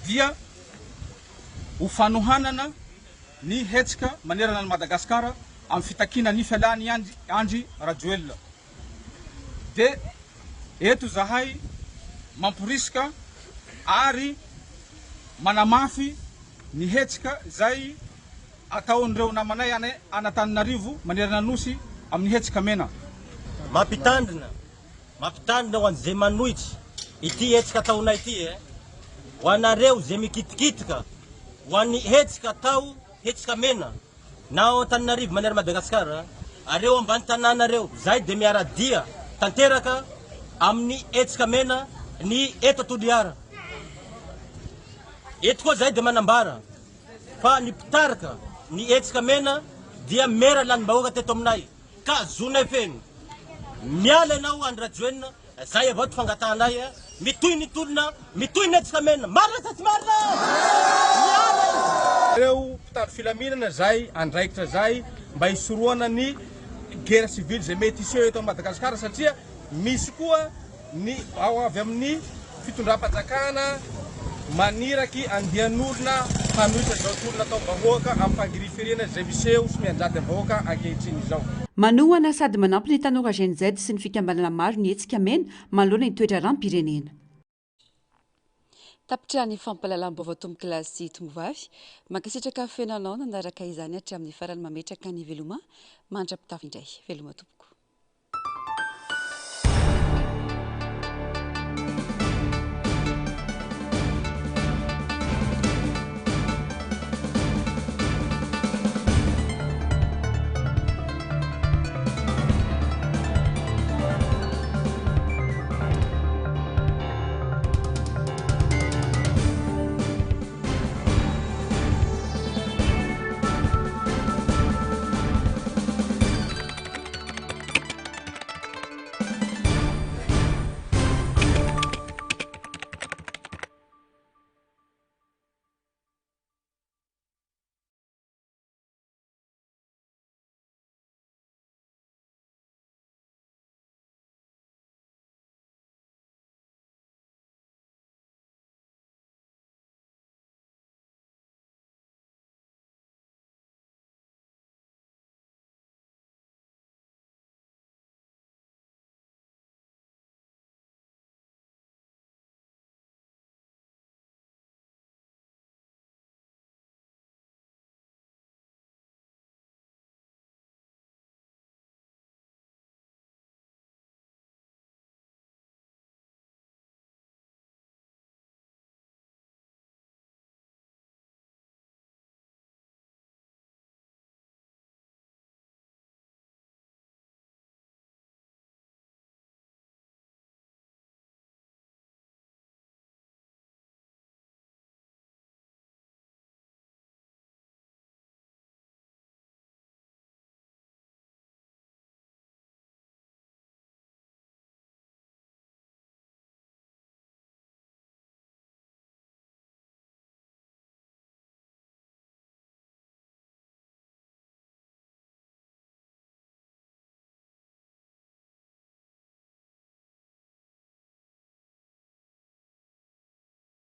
dia ho fanohanana ny hetsika manerana an'i Madagasikara amin'ny fitakiana ny fialan'i Andry Rajoelina. Dia eto izahay mamporisika ary manamafy ny hetsika izay ataon'ireo namanay any Antananarivo manerana ny Nosy amin'ny hetsika mena. Mampitandrina, mampitandrina ho an'izay manohitra ity hetsika ataonay ity e! Ho anareo izay mikitikitika ho an'ny hetsika atao, hetsika mena, na ao Antananarivo manerana Madagasikara, ary eo ambany tanàna reo, zahay dia miara-dia tanteraka amin'ny hetsika mena ny eto Toliara. Eto koa zahay dia manambara fa ny mpitarika ny hetsika mena dia mera lanim-bahoaka teto aminay ka zonay feno. Miala ianao Andry Rajoelina, zay avao ty fangatahanay a! Mitohy ny tolona, mitohy ny hetsika mena. Marina sa tsy marina? Miala izy! Ireo mpitandro filaminana izay andraikitra izay mba hisorohana ny guerre civile izay mety hiseho eto Madagasikara satria misy koa Ny ao avy amin'ny fitondram-panjakana Maniraky andian'olona hanohitra izao tolona ataom-bahoaka amin'ny fangirifiriana izay miseho sy mianjady amin'ny vahoaka ankehitriny izao. Manohana sady manampy ny tanora Gen Z sy ny fikambanana maro ny hetsika mena manoloana ny toe-draharaham-pirenena. Tapitra ny fampahalalam-baovao tompokolahy sy tomovavy. Mankasitraka feno anao nanaraka izany hatramin'ny farany mametraka ny veloma mandra-pitafy indray. Veloma tompoko.